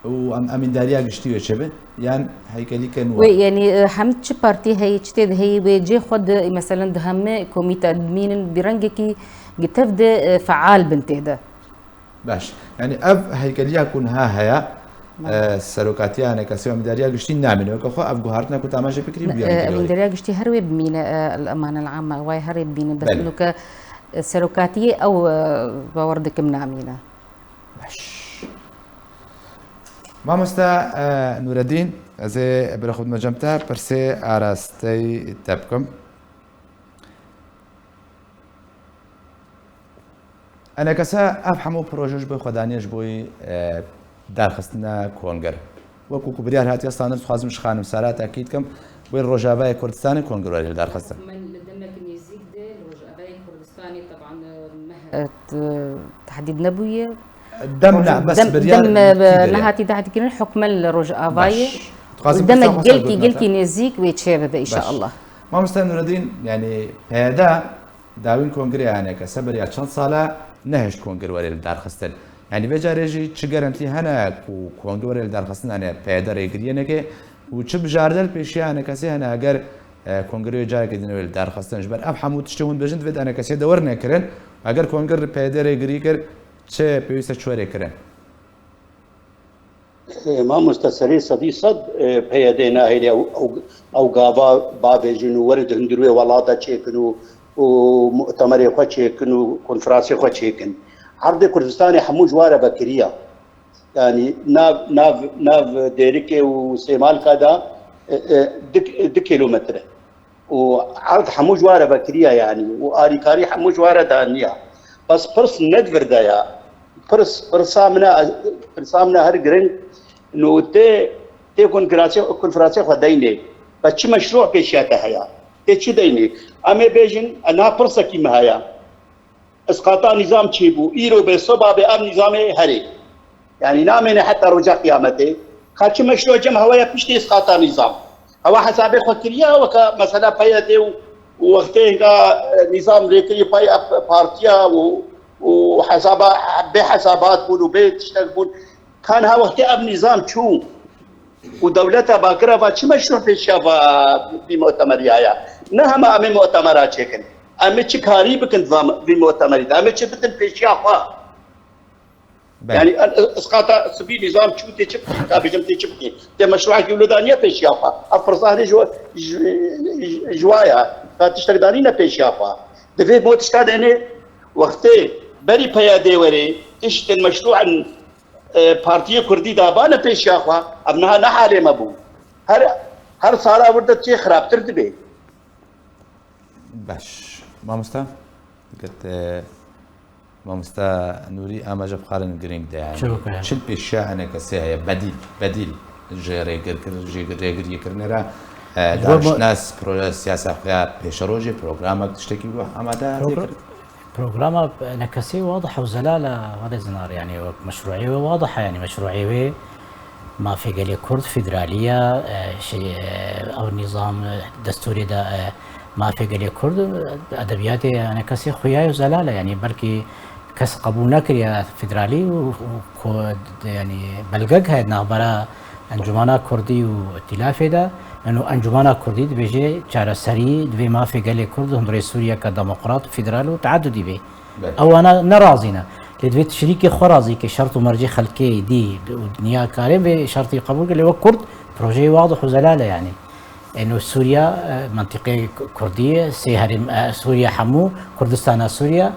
û em, emîndariya giştî wê çêbe yan heykelîke nû Wê, e? Yanî, e, hem çi partî heye, çi tê de heye, wê cê xwe de, mesela, di hemî komîte bimînin, bi rengekî gi tev de, e, feal bin tê de. Baş. Yani ev heykeliya ku niha heye, Belê. e, serokatiya A N K S û emîndariya giştî namîne. Weke xwe ev guhartina ku tama jê fikirî Ne, bûya e, vîdyoyê. Emîndariya giştî her wê bimîne, e, el-emane el-ame, wayê her wê bimîne. Bes Belê. nuke, e, serokatiyê ew, e, bawer dikim namîne. Baş. Mamoste, e, Nureddin, ez ê bira xwe bidime cem te, pirsê arasteyî te bikim. A N K S ev hemû proje ji bo xwe daniye ji bo, e, darxistina kongre. Wekî ku biryar hatiye standin, dixwazim ji Xanim Sara tekîd kim, wê Rojavayê Kurdistanê kongre were darxistin. Min li demek nêzîk de li Rojavayê Kurdistanê, teban, e, meh-, e, t-, tehdîd nebûye. Dem ne, bes Dem, biryar dem, e, tî derê. nehatî tehdîdkirin, hukmen li Rojavayê. Baş. Dixwazim Demek pirsa xwe gelkî, sergot gelkî neke. nêzîk wê çêbibe Baş. înşallah. Mamoste Nureddin, yani P Y D dawîn kongreya A N K S beriya çend sala nehişt kongre were li darxistin. Yani vê carê jî çi garantî hene ku kongre were li darxistin, yani P Y D rêgiriyê neke û çi bijarte li pêşiya A N K S hene eger, e, kongre wê carekê din wê li darxistin? Ji ber ev hemû tiştê hûn dibêjin divê di A N K S de were nekirin. Eger kongre li P Y D rêgirî kir, çi pêwîst e çi were kirin? E, mamoste, serê sedî sed, e, P Y D nahêle ew, ew, ew gava bavêjin û werin di hundirê welata çêkin û, û mutemerê xwe çêkin û konferansê xwe çêkin. Erdê Kurdistanê hemû ji ware vekiriya. Yani nav, nav, nav Dêrikê û Sêmalka de, e, e, du, du kîlometre. û erd hemû ji ware vekiriya, yanî, û alîkarî hemû ji ware daniya. Bes pirs ne di vir de ya. Pirs, pirsa min e, pirsa min e her giring, no tê, tê konferansê, konferansê xwe deynê. Bes çi meşrû pêşiya te heye? Tê çi deynê? Em ê bêjin, e, niha pirsekî me heye. Isqata nîzam çêbû, îro bê, soba bê, ev nîzamê herê. Yanî namêne heta roja qiyametê. Ka çi meşru cem hewa ya piştî isqata nîzam. Hewa hesabê xwe kiriye, weke mesela P Y D û, û wextê hêga, e, nîzam lê kirî pay ev partiya û, û hesaba, bê hesabat bûn û bê tiştek bûn. Kan ha wextê ev nîzam çû û dewleta bakira va çi meşru pêşiya va vî mutemerî haya. Ne hema em ê mutemera çêkin. Em ê çi karî bikin va vî mutemerî de? Em ê çi bidin pêşiya xwe? Belê. Yani, e, e, isqata sibî nîzam çû tê çi bikî? Ka bêjim tê çi bikî? Tê meşruekî wilo daniye pêşiya xwe. Ev pirsa herê ji, ji, ji, ji wa ya. Ka tiştek danîne pêşiya xwe. Divê bo tişta dêne wextê berî P Y D werê tiştên meşruên e, Partiyê Kurdî dabane pêşiya xwe, ev niha ne halê me bû. Her, her sala wir de tê xirabtir dibe. Baş. Mamosta, diket, e, Mamosta Nûrî, amaje bi xalin girîng de yani. Çi bike? Çil pêşiya enekesê heye, bedîl, bedîl ji rêgirkir-, ji rêgiriyê kirinê re, e, Ji bo mo- darşnas, proje siyasa xuya pêşerojê, programek tiştekî wilo amade Program- tê kir? Programa N K S wadih û zelal e, Xwedê zinar, yani wek meşruiyê wê wadih e, yani meşruiyê wê mafê gelê Kurd, federaliye, e, şey, e, ew nîzam, e, destûrê de, e, mafê gelê Kurd, e, edebiyatê N K S xuya û zelal e, yani belkî kes qebûl nekiriye federalî û, û ku, yani belgek heye di navbera Encûmana Kurdî û Îtîlafê de, eno Encûmana Kurdî dibêje çareserî divê mafê gelê Kurd hundirê Sûriyeke demokrat, federal û teadudî bê. Belê. Ew ana ne razî ne. Lê divê tu şirîkê xwe razî ke şert û mercê xelkê dî û dinya karê vê şertî qebûl ke, lê wek Kurd projeyê wadih û zelal e yanî. Eno Sûriya, e, mentiqê Kurdî ye, sê herêm, e, Sûriye hemû, Kurdistana Sûriye,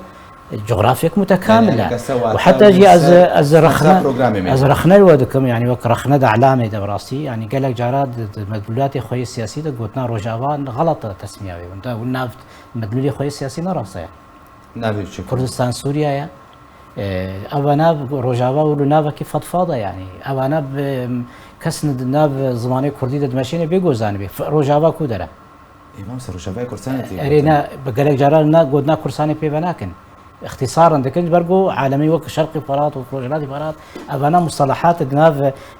Cografyek mutekamil e. Û heta jî ez, ez rexne, ez rexne li we dikim, yani wek rexne di elamê de bi rastî, yani gelek cara di, di medlûlatê xwe yê siyasî de gotina Rojava xelet e tesmiya wê. Hûn de hûn nav medlûlê xwe yê siyasî ne rast e. Navê çi? Kurdistan Sûriye ye. E, evana Rojava û li navekî fedfad e, yanî evana bi kes di nav zimanê kurdî de dimeşêne bê ku zanibê. F-, Rojava ku dere? Ê, mamoste, Rojavayê Kurdistanê tê Erê gotin. Ne, bi gelek caran ne gotina Kurdistanê pê ve nakin. Îxtîsaran dikin, ji ber ku alemî wek Şerqî Ferat û Rojhilatî Ferat, evana mustalahat di nav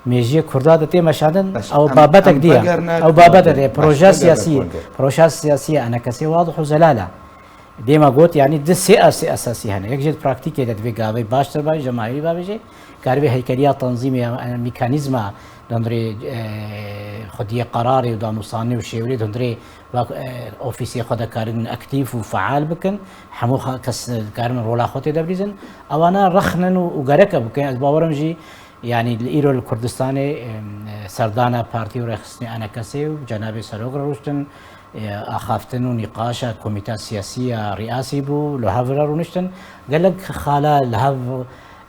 mêjiyê Kurda de tê meşandin, Baş, ew em, babetek em din e. Vegerine Ew babetek din e. Baş, proje vegerine siyasî, proje siyasî ya enekesê wadih û zelal e. Dêma got, yanî di sê asê esasî hene. Yek jê di praktîkê de divê gavê baştir be, cemaîrî be bêje. Karibê heykeliya tanzîmê, e, mekanîzma, li hundirê, e, xwediyê qerarê û danûstandinê û şêwirê di hundirê vak-, e, ofîsê xwe de karin aktîf û feal bikin. Hemû xa-, kes dikarin rola xwe tê de bilîzin. Ewana rexnin û, û gerek e bikin. Ez bawerim jî, yanî li îro li Kurdistanê, em, e, serdana partî û rêxistinê enekesê û cenabê serok re rûştin. E, axaftin û nîqaşa komîta siyasî ya riyasî bû, li hev re rûniştin. Gelek xala li hev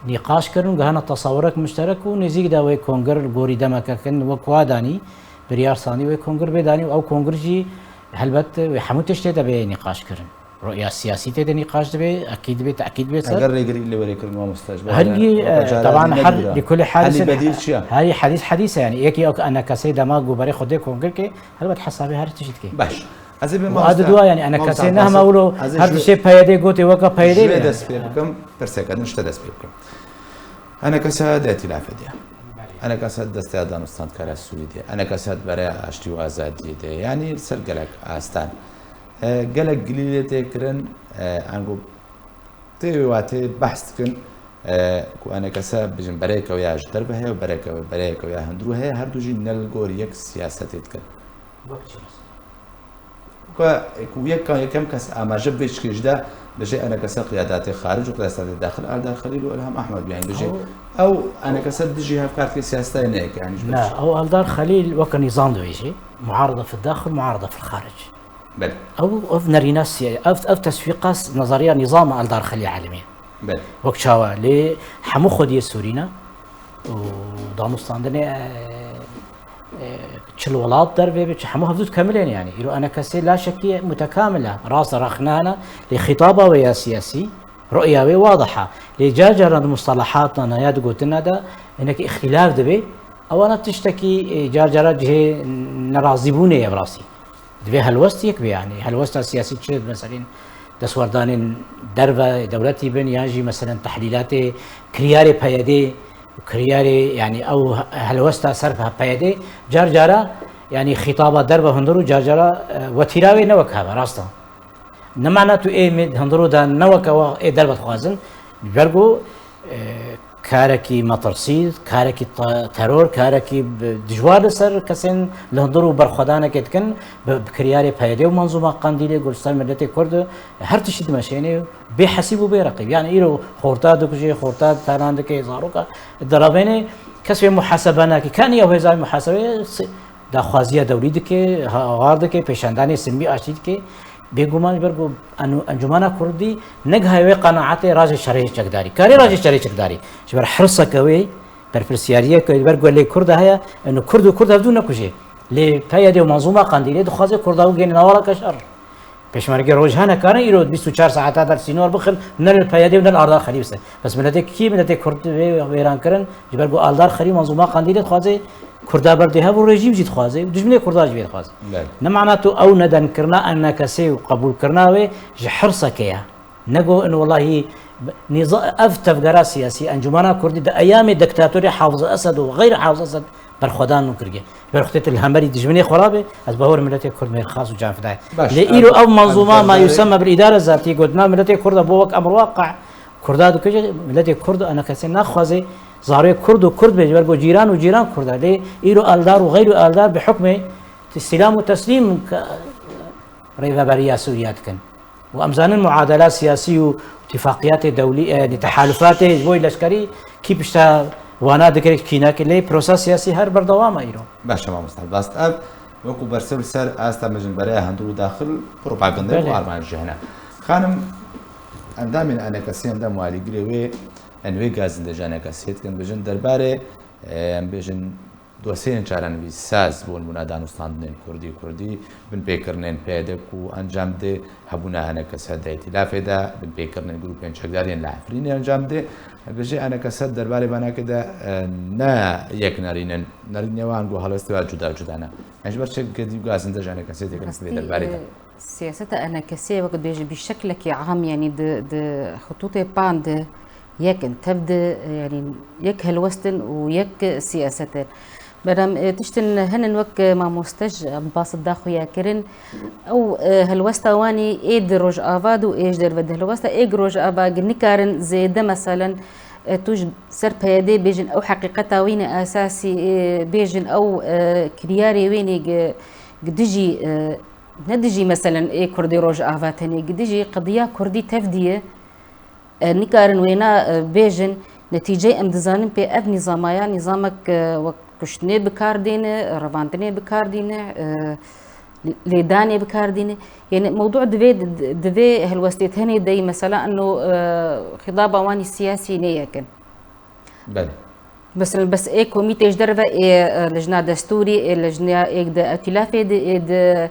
nîqaş kirin û gihana tesawirek muşterek û nêzîk de wê kongir li gorî demeke kin wek wa danî, biryar sandî wê kongir bê danî û ew kongir jî helbet wê hemû tiştê de bê nîqaş kirin. Ruya siyasî tê de nîqaş dibe, ekîd dibe, tekîd dibe ser. Eger rêgirî li wê rê kirin mamoste, ji ber Hergî, weke e, caran teban her, dî kulî hadîs, Helî bedîl çi ye? Herî hadîs hadîs e, yanî yekî ew enekesê dema ku berê xwe dê kongir ke, Helbet hesabê her tişt dike. Baş. Ez ê bê Û mamoste, adi dua, yanî, mamoste enekesê Abbas, nehma wilo ez ê her ji tiştê peyedê gotê weka peyedê ji wê be. Dest pê bikim, pirseke din ji te dest pê bikim. Enekese di îtîlafê de ye. Enekese di desteya danûstandkara Sûrî de ye. Enekese di bereya aştî û azadiyê de ye. Yanî li ser gelek astan. E, gelek gilî lê tê kirin, e, ango tê wê watê behs dikin, e, ku enekese bijin bereyeke wê ya ji derve heye û bereke-, bereyeke wê ya hundirû heye, her du jî ne li gor yek siyasetê dikin. Wek çi mesela? Ku, ku yek, yekem kes amaje bê çikê ji de, dibêje enekese qiyadatê xaric û qiyadatê daxil Eldar Xelîl û Ilham Ahmed bî. Yanî dibêje, Ew ew enekese dijî hevkartiyê siyaseta ne yek, yanî ji ber Ne, çi? Ew Eldar Xelîl weke nîzam dibêje. Muarada fil daxil, muarada fil xaric. Belê. Ew, ev nerîna siye-, ev, ev teswîqa s-, nezariya nîzama Eldar Xelîl Elimî. Belê. Wek çawa? Lê hemû xwediyê Sûrî ne û danûstandinê, e, e, çil welat dervê be, çi hemû hevdû dikamilên yanî. Îro enekesê la şekî mutekamil e. Rast e, rexnane, lê xîtaba wê ya siyasî, ruya wê wadih e. Lê car caran di mustalahatan ya di gotina de hinek îxtîlaf dibe. Ewana tiştekî, e, car cara cihê nerazîbûnê ye bi rastî. Divê helwest yek be, yanî helwesta siyasî çi, meselên destwerdanên derve dewletî bin, yan jî meselen tehlîlatê kiryarê peyedê, kiryarê, yanî ew helwesta ser peyedê, car cara, yanî xîtaba derve hundir û car cara, e, wetîra wê ne wek heve, rast e. Ne mana tu ê mê hundir û de ne wek ew ê derve dixwazin, ji ber ku, e, karekî metirsî, karekî te-, teror, karekî bi-, dijwar li ser kesên li hundir û berxwedanekê dikin, bi, bi kiryarê peyedê û menzûma Qendîlê ku li ser miletê Kurd her tiştî dimeşêne bê hesîb û bê reqîb. Yani îro xorta dikuje, xorta talan dike, zaroka direvêne, kes wê muhasebe nake. Kanî ew hêza muhasebe, Daxwaziya dewlî dike, ha-, awar dike, pêşandanê silmî aştî dike. Bêguman ji ber ku enu-, Encûmena Kurdî negihaye wê qenaetê rajê şerê çekdarî. Karê rajê şerê çekdarî. Ji ber hirseke wê, berpirsiyariyeke ji ber ku lê Kurda heye, enu Kurd û Kurd hevdû nekuje. Lê PYD û Menzûma Qendîlê dixwaze Kurda wigihêne nawareke şer. Pêşmerge roj hene karin îro bîst û çar saeta der sînor bixin, ne li PYD û ne li Eldar Xelîl bise. Bes miletê kî, miletê Kurd vê wêran kirin, ji ber ku Eldar Xelîl Menzûma Qendîlê dixwaze, Kurda berdê hev û rejîm jî dixwaze û dijminê Kurda jî vê dixwaze. Belê. Ne mana tu ew nedenkirina enekesê û qebûlkirina wê ji hirseke ye. Ne go in welahî niza-, ev tevgera siyasî, Encûmena Kurdî di eyamê diktatorê Hafiz Esed û xeyr Hafiz Esed berxwedan û kiriye. Ji ber xwe tê tu li hemberî dijminê xwe rabe, ez bawer miletê Kurd mêrxas û canfida ye. Baş, Lê îro ev, ev menzûma ev ma derbarê yusemme bil îdare zatî gotina miletê Kurd e bo wek emr waqe Kurda dikuje, miletê Kurd enekesê naxwaze zarê Kurd û Kurd bê ji ber ku cîran û cîran Kurd e. Lê îro eldar û xeyr û eldar bi hukmê îstîlam û teslîm ke-, rêveberiya Sûriye dikin. Û em zanin muadela siyasî û îtifaqiyatê dewlî, e, yanî tehalufatê ji bo leşkerî kî pişta wana digire kî nake, lê prosa siyasî her berdewam e îro. Baş e mamoste. Rast ev, wekî bersev li ser asta me jin bereya hundir û daxil propagandayê Belê. Û armanc jî hene. Xanim, endamên enekesê, endam û alîgirê wê, en wê gazinde ji enekesê dikin, bijin derbarê, e, em bêjin, dosiyên çarenivîs saz, bo nimûne danûstandinên kurdî, kurdî, binpêkirinên P Y D ku encam dê, hebûna enekese di îtîlafê de, binpêkirinên grûpên çekdariyên li Efrînê encam dê. Bêje enekese di derbarê vanakê de, e, ne yek nerîn in. Nerînê wan ku helwestê wan cuda cuda ne. Em ji ber çi gedî û gazinde ji enekesê dikin vê derbarê de? Siyaseta enekesê wek dibêje bi şeklekî am, yanî di, di xitûtê pan de yek in, tev de, yanî yek helwest in û yek siyaset in. Berem, e, tiştin hinin wek, e, mamoste ji Ebdilbasit da xuya kirin. Ew, e, helwesta wanî ê di Rojava de û ê ji derve de. Helwesta ê gi Rojava gi nikarin zêde, meselen, e, tu ji ser P Y D bêjin ew heqîqeta wî ne esasî, e, bêjin ew, e, kiryarê wê ne gi, gi dijî, e, ne dijî, meselen, ê Kurdê Rojava tenê, gi dijî qediya Kurdî tevdî ye. E, nikarin wêna, e, bêjin, netîceyê em dizanin pê ev nîzama ya, nîzamek, e, wek kuştinê bi kar dêne, revandinê bi kar dîne, e, lê-, lêdanê bi kar dîne. Yanî mewdû divê, divê helwestê tenê de yî, mesela, eno, e, xîdaba wanî siyasî nê yek in. Belê. Mesela, bes ê komîtê ji derve ê, e, lijna destûrî, ê lijna êk di etilafê de, ê di,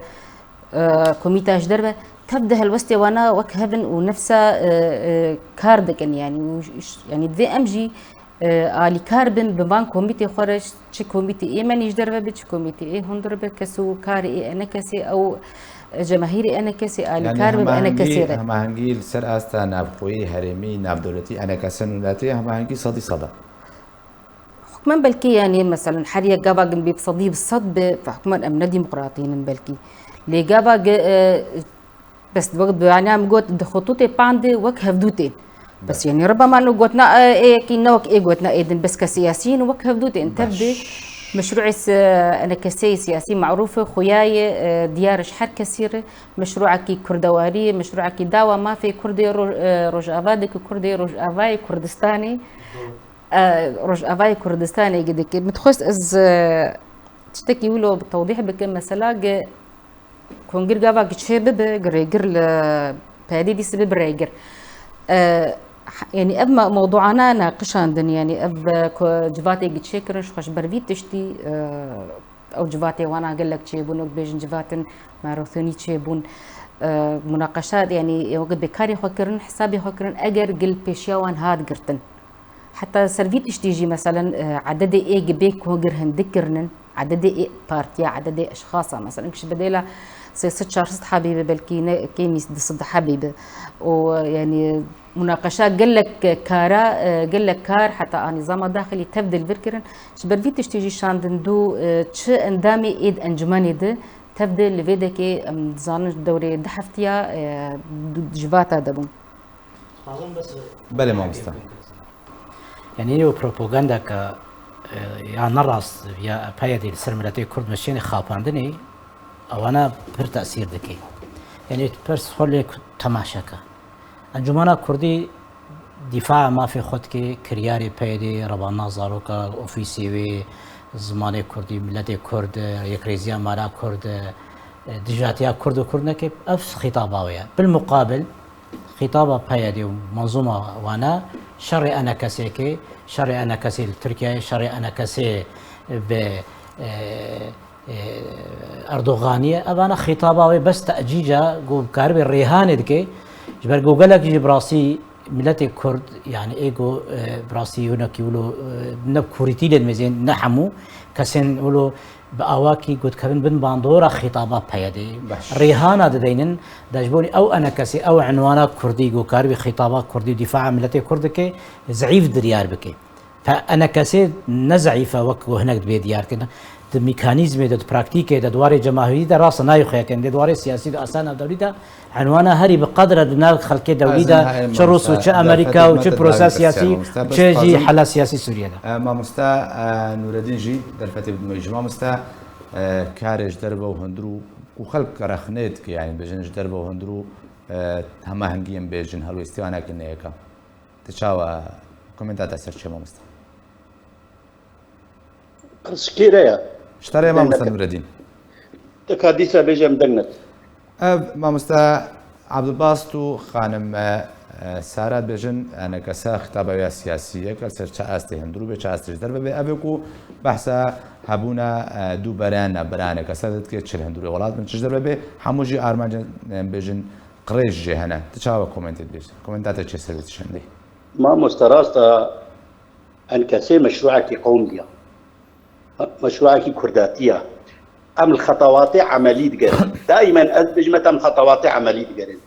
e, komîta ji derve, tev di helwestê wana wek hev in û nefsa, e, e, kar dikin, yanî, û ş-, yanî divê em jî, e, alîkar bin bi van komîtê xwe re, çi komîtê ê menî ji derve be, çi komîtê ê hundir be, kes û karê ê enekesê, ew, e, cemahîrê enekesê, alîkar be bi enekesê re. Yanî hemahengî, hemahengî li ser asta navxweyî, herêmî, navdewletî, enekese nûnetê, hemahengî sedî seda. Hukmen belkî, yanî, meselen, her yek gava gin bê bi sedî bi sed be, hukmen em ne demokratî nin belkî. Lê gava gi, e, bes wek bi, yanî, em got, di xutûtê pan de wek hevdû tên. Bes, yanî, ribama no gotina, e, ê yekî ne wek ê gotina ê din, bes ke siyasî yin wek hevdû tên. Tev de meşrûê se-, enekeseyê siyasî marûf e, xuya ye, e, diyar e ji her kesî re. Meşrûekî kurdewarî ye, meşrûekî dawa mafê Kurdê ro-, e, Rojava de, ku Kurdê Rojavayê Kurdistanê, e, Rojavayê Kurdistanê gi dike. Min dixwest ez, e, tiştekî wilo bi tewdîh bikim. Mesela gi kongir gava gi çê bibe, gi rêgir li P Y D dîse bibe rêgir. E, h-, yanî ev me-, mewduana naqişandin, yanî ev, e, ku civatê gi çêkirin, ji xwe ji ber vî tiştî, e, ew civatê wana gelek çêbûn, wek bêjin civatin marathonî çêbûn. E, munaqeşa, yanî, wek bêkarê xwe kirin, hesabê xwe kirin, eger gil pêşiya wan hat girtin. Heta ser vî tiştî jî, meselen, e, ededê ê gi bê kongir hindik kirinin, ededê ê partiya, ededê eşxasa, meselen, kişî bedêla sê sed çar sed hebî be, belkî ne kêmî du sed hebî be. Û, e, yanî, munaqeşa gelek kara, e, gelek kar, heta a nîzama daxilî tev de li vir kirin. Ji ber vî tiştî jî şandin dû, e, çi endamê ê di encûmenê de tev de li vê dekê, em dizanin dewrê du heftiya, e, du-, ji vata de bûn. Belê mamoste. Yanî ew propagandeke, e, ya nerast ya P Y D li ser miletê Kurd meşêne xapandinê, ewana pir tesîr dike. Yanî tu pers xwe lê ku temaşe ke. Encûmena Kurdî dîfaa mafê xwe dike, kiryarê P Y D, revana zaroka, ofîsê wê, zimanê Kurdî, miletê Kurd, yekrêziya mala Kurd, dijatiya Kurd û Kurd neke, ev xîtaba wê ye. Bil muqabil, xîtaba P Y D û menzûma wana şerê enekesê ke, şerê enekesê li Tirkiyeyê, şerê enekesê bi, e, e, Erdoganiyê, evana xîtaba wê bes te'cîca ku karibe rêhanê dike, ji ber ku gelek jî bi rastî miletê Kurd, yani ê ku, e, bi rastî hinekî wilo, e, ne bi kûrîtî lê dimêzên, ne hemû kesên wilo bi awakî ku dikevin bin bandora xîtaba P Y D'ê. Baş. Rêhana dideynin, de ji bo ew enekesê, ew enwana Kurdî ku karibe xîtaba Kurdî û dîfaa miletê Kurd dike, zeîf diryar bike. Pe enekesê ne zeîf e wek ku hinek dibê diyar kirin. Di mekanîzmê de, di praktîkê de, di warê cemahirî de rast e nayê xwe kirin. Lê di warê siyasî de, aslan navdewlî de, enwana herî bi qedr e di nav xelkê dewlî de, çi Rûs û çi Amerîka û çi prosa siyasî û çi jî hela siyasî Sûriye de. E, mamosta, e, Nûredîn jî derfetê bidime jî. Mamosta, e, karê ji derve û hundir û ku xelk rexnê dike, yani bêjin ji derve û hundir û, e, hemahengiyên bêjin helwêstiya wana kirin yeka. Te çawa komenta te ser çê mamosta? Pirsgirêk e. Ji te re ye mamosta Nûredîn. Te ka dîsa bêje em deng net. Ev mamosta Abdulbast û xanim, e, Sara dibêjin, enekese xitaba wê ya siyasî ye, ke li ser çi astê hundirû bê, çi astê ji derve bê. Ev ê ku behsa hebûna, e, du bereyan, bereyan enekese de dike, çi li hundirê welat bin, çi ji derve bê, hemû jî armancên, e, bêjin, qirêj jê hene. Tu çawa komentê dibêjî? Komenta te çi ser vê tiştê? Mamoste, rast e, enekese meşruekî qewmî ye. Meşruekî kurdatî ye. Em li xetawatê emelî digerin. Daîmen ez dibêjim, em xetawatê emelî digerin.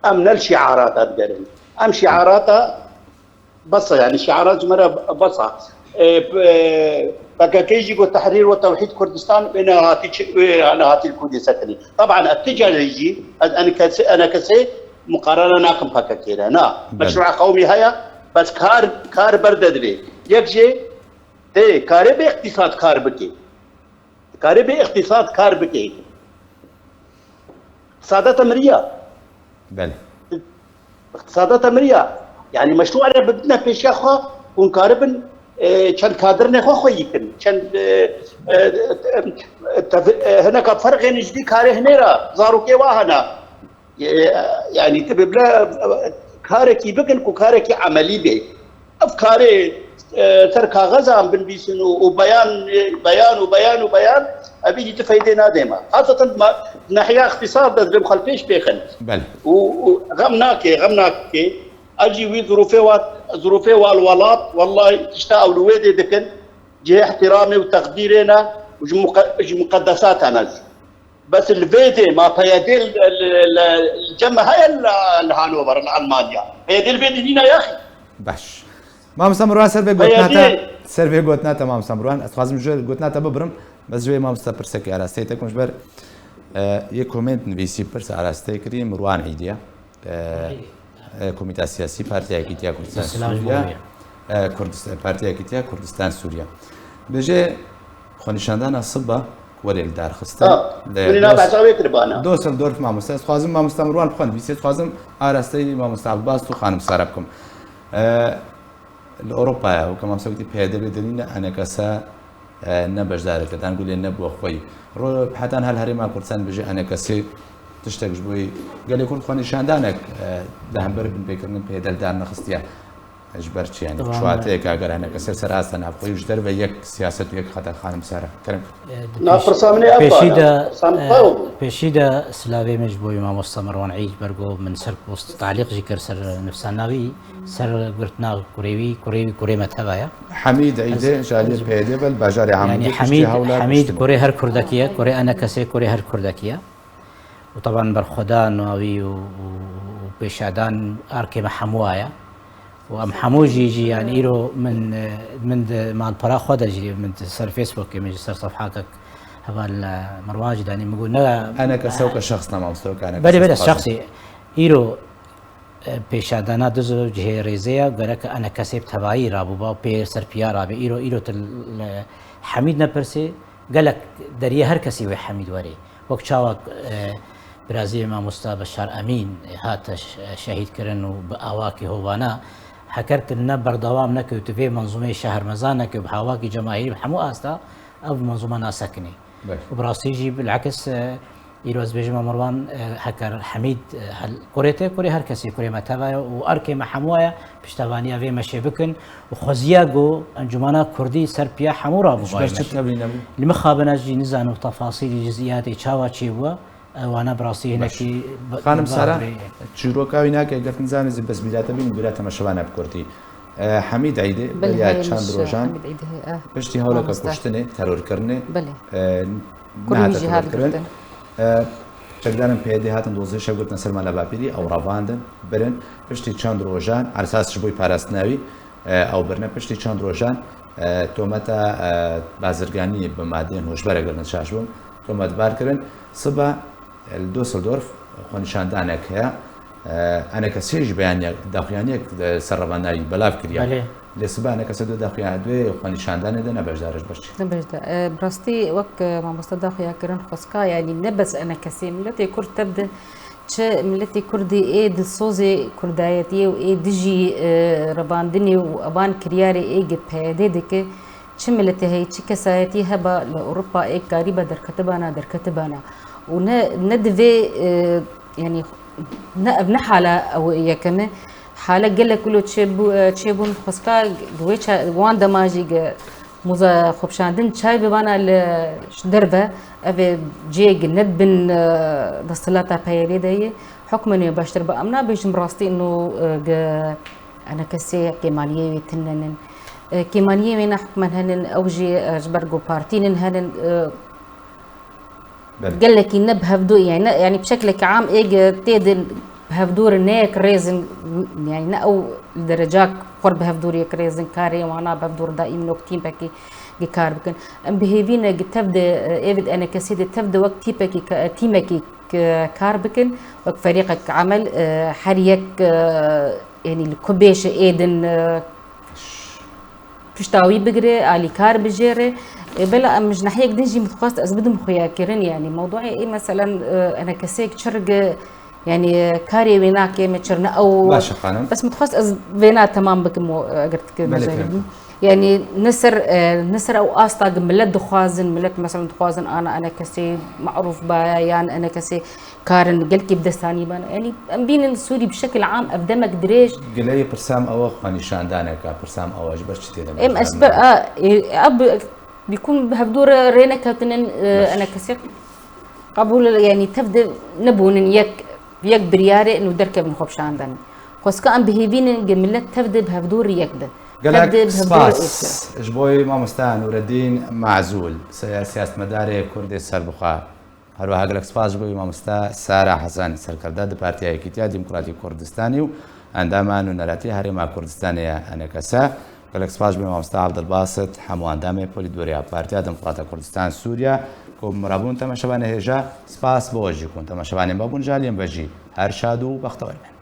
Em ne li şiarata digerin. Em şiarata bes e, yanî şiarat ji me re bes e. E, p-, e, P K K jî got tehrîr we tewhîd Kurdistan, wê nehatî çi, wê nehatî li Kurdê sekinî. Taban ez ti carê jî, ez enekesê, enekesê muqarene nakim P K K re. Na, Belê. Meşrûa qewmî heye, bes kar, kar berde divê. Yek jê tê karê bi îqtîsad kar bike. Karê bi îqtîsad kar bike. Îqtîsada te miriya. Belê. Îqtîsada te miriya. Yanî meşrû re bibitine pêşiya xwe, hûn karibin, e, çend kadirnê xwe xweyî kin. Çend, e, e, e, tev-, e, hineka ferqên ji vî karê hinê re, zarokê wa hene. E, yanî tu bibile, e, karekî bikin ku karekî emelî bê. Ev karê, e, ser kaxezan binivîsin û, û beyan, e, beyan û beyan û beyan, evî hîç feydê nade me. Xaseten ma, nehiya îqtîsad de dibê xwe li pêş bêxin. Belê. Û, û xem nake, xem nake. Ez jî wî zirûfê wa, zirûfê wa li welat, wellahî tişta ew li wê dê dikin, cihê ihtiramê û teqdîrê ne û ji muqe-, ji muqedesata ne jî. Bes li vê dê ma P Y D li, li, li, li cem me heye li, li Hanover, li Almanya. P Y D li vê dê nîne yaxî. Baş. Mamosta Mirwan, ser vê gotina te, P Y D. Ser vê gotina te, mamosta Mirwan, ez dixwazim ji gotina te bibirim. Bes ji vê mamosta pirsekê arasteyê te kim ji ber, e, yê komênt nivîsî pirs arasteyê kirî, Mirwan Îdiya. E, e, Komîta Siyasî Partiya Yekîtiya Kurdistan Sûriye. E, Kurdist-, Partiya Yekîtiya Kurdistan Sûriye. Bêje xwenîşandana siba ku werê li dar xistin. Ha, li min na behsa wê kiribana. Düsseldorf mamoste. Ez dixwazim mamosta Mirwan bixwend, bîsê dixwazim arasteyî mamosta Abbas û xanim Sara bikim. E, Li Ewropaya, weke mamoste gotî, P Y D vê derî ne, enekese, e, ne beşdareke, dengulê ne bo xweyî. Ro-, heta niha li Herêma Kurdistan bêje enekesê tiştek ji bo yî gelê Kurd xwenîşandanek, e, li hember binpêkirina P Y D li dar nexistiye. Ji ber çi, yanî, Tamam. Çuwateyeke eger enekese ser asta navxweyî û ji derve yek siyaset û yek xeta, xanim Sara. Kerem. E, di Na, pêş-, pirsa min ê ev pêşî bana. de, Pirsa min e, xwe bû. Pêşî de silavê min ji bo wî mamosta Mirwan Îd, ber ku min ser post talîq jî kir ser nivîsana wî, ser girtina kurê wî, kurê wî kurê me teva ye. Hemîd Îdê, Ez, ji aliyê ez, P Y D ve li bajarê yanî Amûdê Hemîd, piştî hewla Hemîd kuştin. Kurê her Kurdekî ye, kurê enekesê kurê her Kurdekî ye. Û teban berxwedan û wî û, û, û pêşadan arkê me hemû aya. Û em hemû jî, jî, yanî, îro min, e, min di malpera xwe de jî, min di ser Facebookê min jî ser sefhakek heval, e, Mirwan jî danî, min got, ne, Enekese weke şexs ne, mamoste, weke enekese Belê, belê, dixwazim. Şexsî. Îro, e, pêşadana diz û cihê rêzê ye, gerek enekesê bi tevayî rabûba û pê ser piya rabe. Îro, îro tu li Hemîd nepirsê, gelek deriyê her kesî wê Hemîd werê. Wek çawa, e, birazî mamosta Beşar Emîn, e, hate ş-, şehîd kirin û bi awakî hovana, heker tu ne berdewam neke û tu vê menzûmeyê şehrmeza neke û bi awakî cemahîrî bi hemû asta ev menzûma nasekinî. Baş. Û bi rastî jî bilakis, e, îro ez bêjim Mirwan, e, heker Hemîd, e, hel-, kurê te, kurê her kesî, kurê me teva ye û erkê me hemû ye, piştevaniya vê meşê bikin û xweziya ku Encûmena Kurdî ser piya hemû rabû Ji ber çi tevlî nebû? Li mixabin ez jî nizanim tefasîlî ciziyatê çawa çêbûye. Ewana bi rastî Baş. hinekî bi-, Xanim bi Sara, bavê. çîroka wî nake, eger tu nizanî zî bes bîra te bîn, bîra temaşevan e bi kurdî. E, Hemîd Îdê, Belê, beriya heye çend min ji rojan, Hemîd Îdê, eh, piştî hewleke mamoste. kuştinê, terorkirinê, Belê. e, Kurê nehate wî jî hat teberkirin. girtin. E, çekdarên P Y D hatin dozdeh şev girtin ser mala bapîrî, ew revandin, birin. Piştî çend rojan, ersas ji bo parastina wî, e, ew birine. Piştî çend rojan, e, tometa, e, bazirganiyê bi madeyên hoşber, eger min şaş bim, tometbar kirin. Siba, e, li Düsseldorf xwenîşandanek heye. E, enekesê jî beyaniyek, daxuyaniyek, e, ser revandayî belav kiriye. Belê. Lê siba enekese du daxuya-, duê xwenîşandanê de ne beşdar e ji ber çi? Ne beşdar. E, bi rastî wek, e, mamoste daxuya kirin xweska, yanî ne bes enekesê, miletê Kurd tev de çi miletê Kurdî ê dilsozê Kurdayetiyê û ê dijî, e, revandinê û evan kiryarê ê G P Y D dike, çi miletê heye, çi kesayetî heba li Ewropa ê karîba derketibana, derketibana. Û ne, ne divê, e, yanî ne ev ne hala ew yekem e. Hale gelek wilo çêbû-, çêbûn xwezka wê ça-, wan dema jî ge muza xwepşandin çay bibana li ji derve, ev ê cihê ge nedibin, e, desthilata P Y D'ê de yê. Hukmen wê baştir bi em nabêjim rastî ino, e, ge enekesê kêmaniyê wê tune nin. E, kêmaniyê wê ne hukmen henin, ew jî, e, ji ber ku partî nin henin, e, Belê. Gelekî ne bi hevdû, yani, ne, yani bi şeklekî am ê ge tê de bi hevdû re ne yek rêzin, yani ne ew li derecak xwe bi hevdû re yek rêzin, karê wana bi hevdû re daîm nok tîmpekî ge kar bikin. Em bi hêvî ne ge tev de, e, ê vid enekesê de tev de wek tîpekî ke-, tîmekî ke-, kar bikin, wek ferîqek amel, e, her yek, e, yani li ku bêşe ê din, e, pişta wî bigire, alîkar bijêre. E, bela em ji nahiyek din jî min dixwest ez bidim xuyakirin, yani mewduê ê, meselen, e, enekeseyek çi rige, yani karê wê nake me çi ne ew. Baş e xanim. Bes min dixwest ez vêna temam bikim û, e, eger dikir Belê, mecalê fêm bim. Dikim. Yani ne ser, e, ne ser ew asta ge millet dixwazin, millet meselen dixwazin ana enekesê marûf baya yan enekesê karin gelkî bi destanî ban. Yani em bînin Sûrî bi şekil am ev demek dirêj. Gileyê pirsam ew e, xwe nîşandaneke pirsam ew e, ji ber çi tê de Em ez beşdar ber, nebe? A, e, a bi, bîkûn bi hevdû re rê neketinin, e, Baş. Enekesê qebûl, yani tev de nebûnin yek, yek biryarê û derkevin xwe bişandan. Xwezka em bi hêvînin ge millet tev de bi hevdû re yek be. Tev de bi hevdû re êk be. Gelek spas ji bo mamosta Nureddin Mazûl, se-, siyasetmedarê Kurdê serbixwe. Her wiha gelek spas ji bo wî mamoste Sara Hesen, serkirde di Partiya Yekîtiya Demokratîk Kurdistanê û endama Nûneratiya Herêma Kurdistanê ye, N K S. Gelek spas ji bo wî mamoste Abdulbasit, hemû endamê polîtbûroya Partiya Demokrata Kurdistan Sûriye ku bi min re bûn temaşevanê hêja. Spas bo we jî ku temaşevanê me bûn, ji aliyê me ve jî her şad û bextewer bin.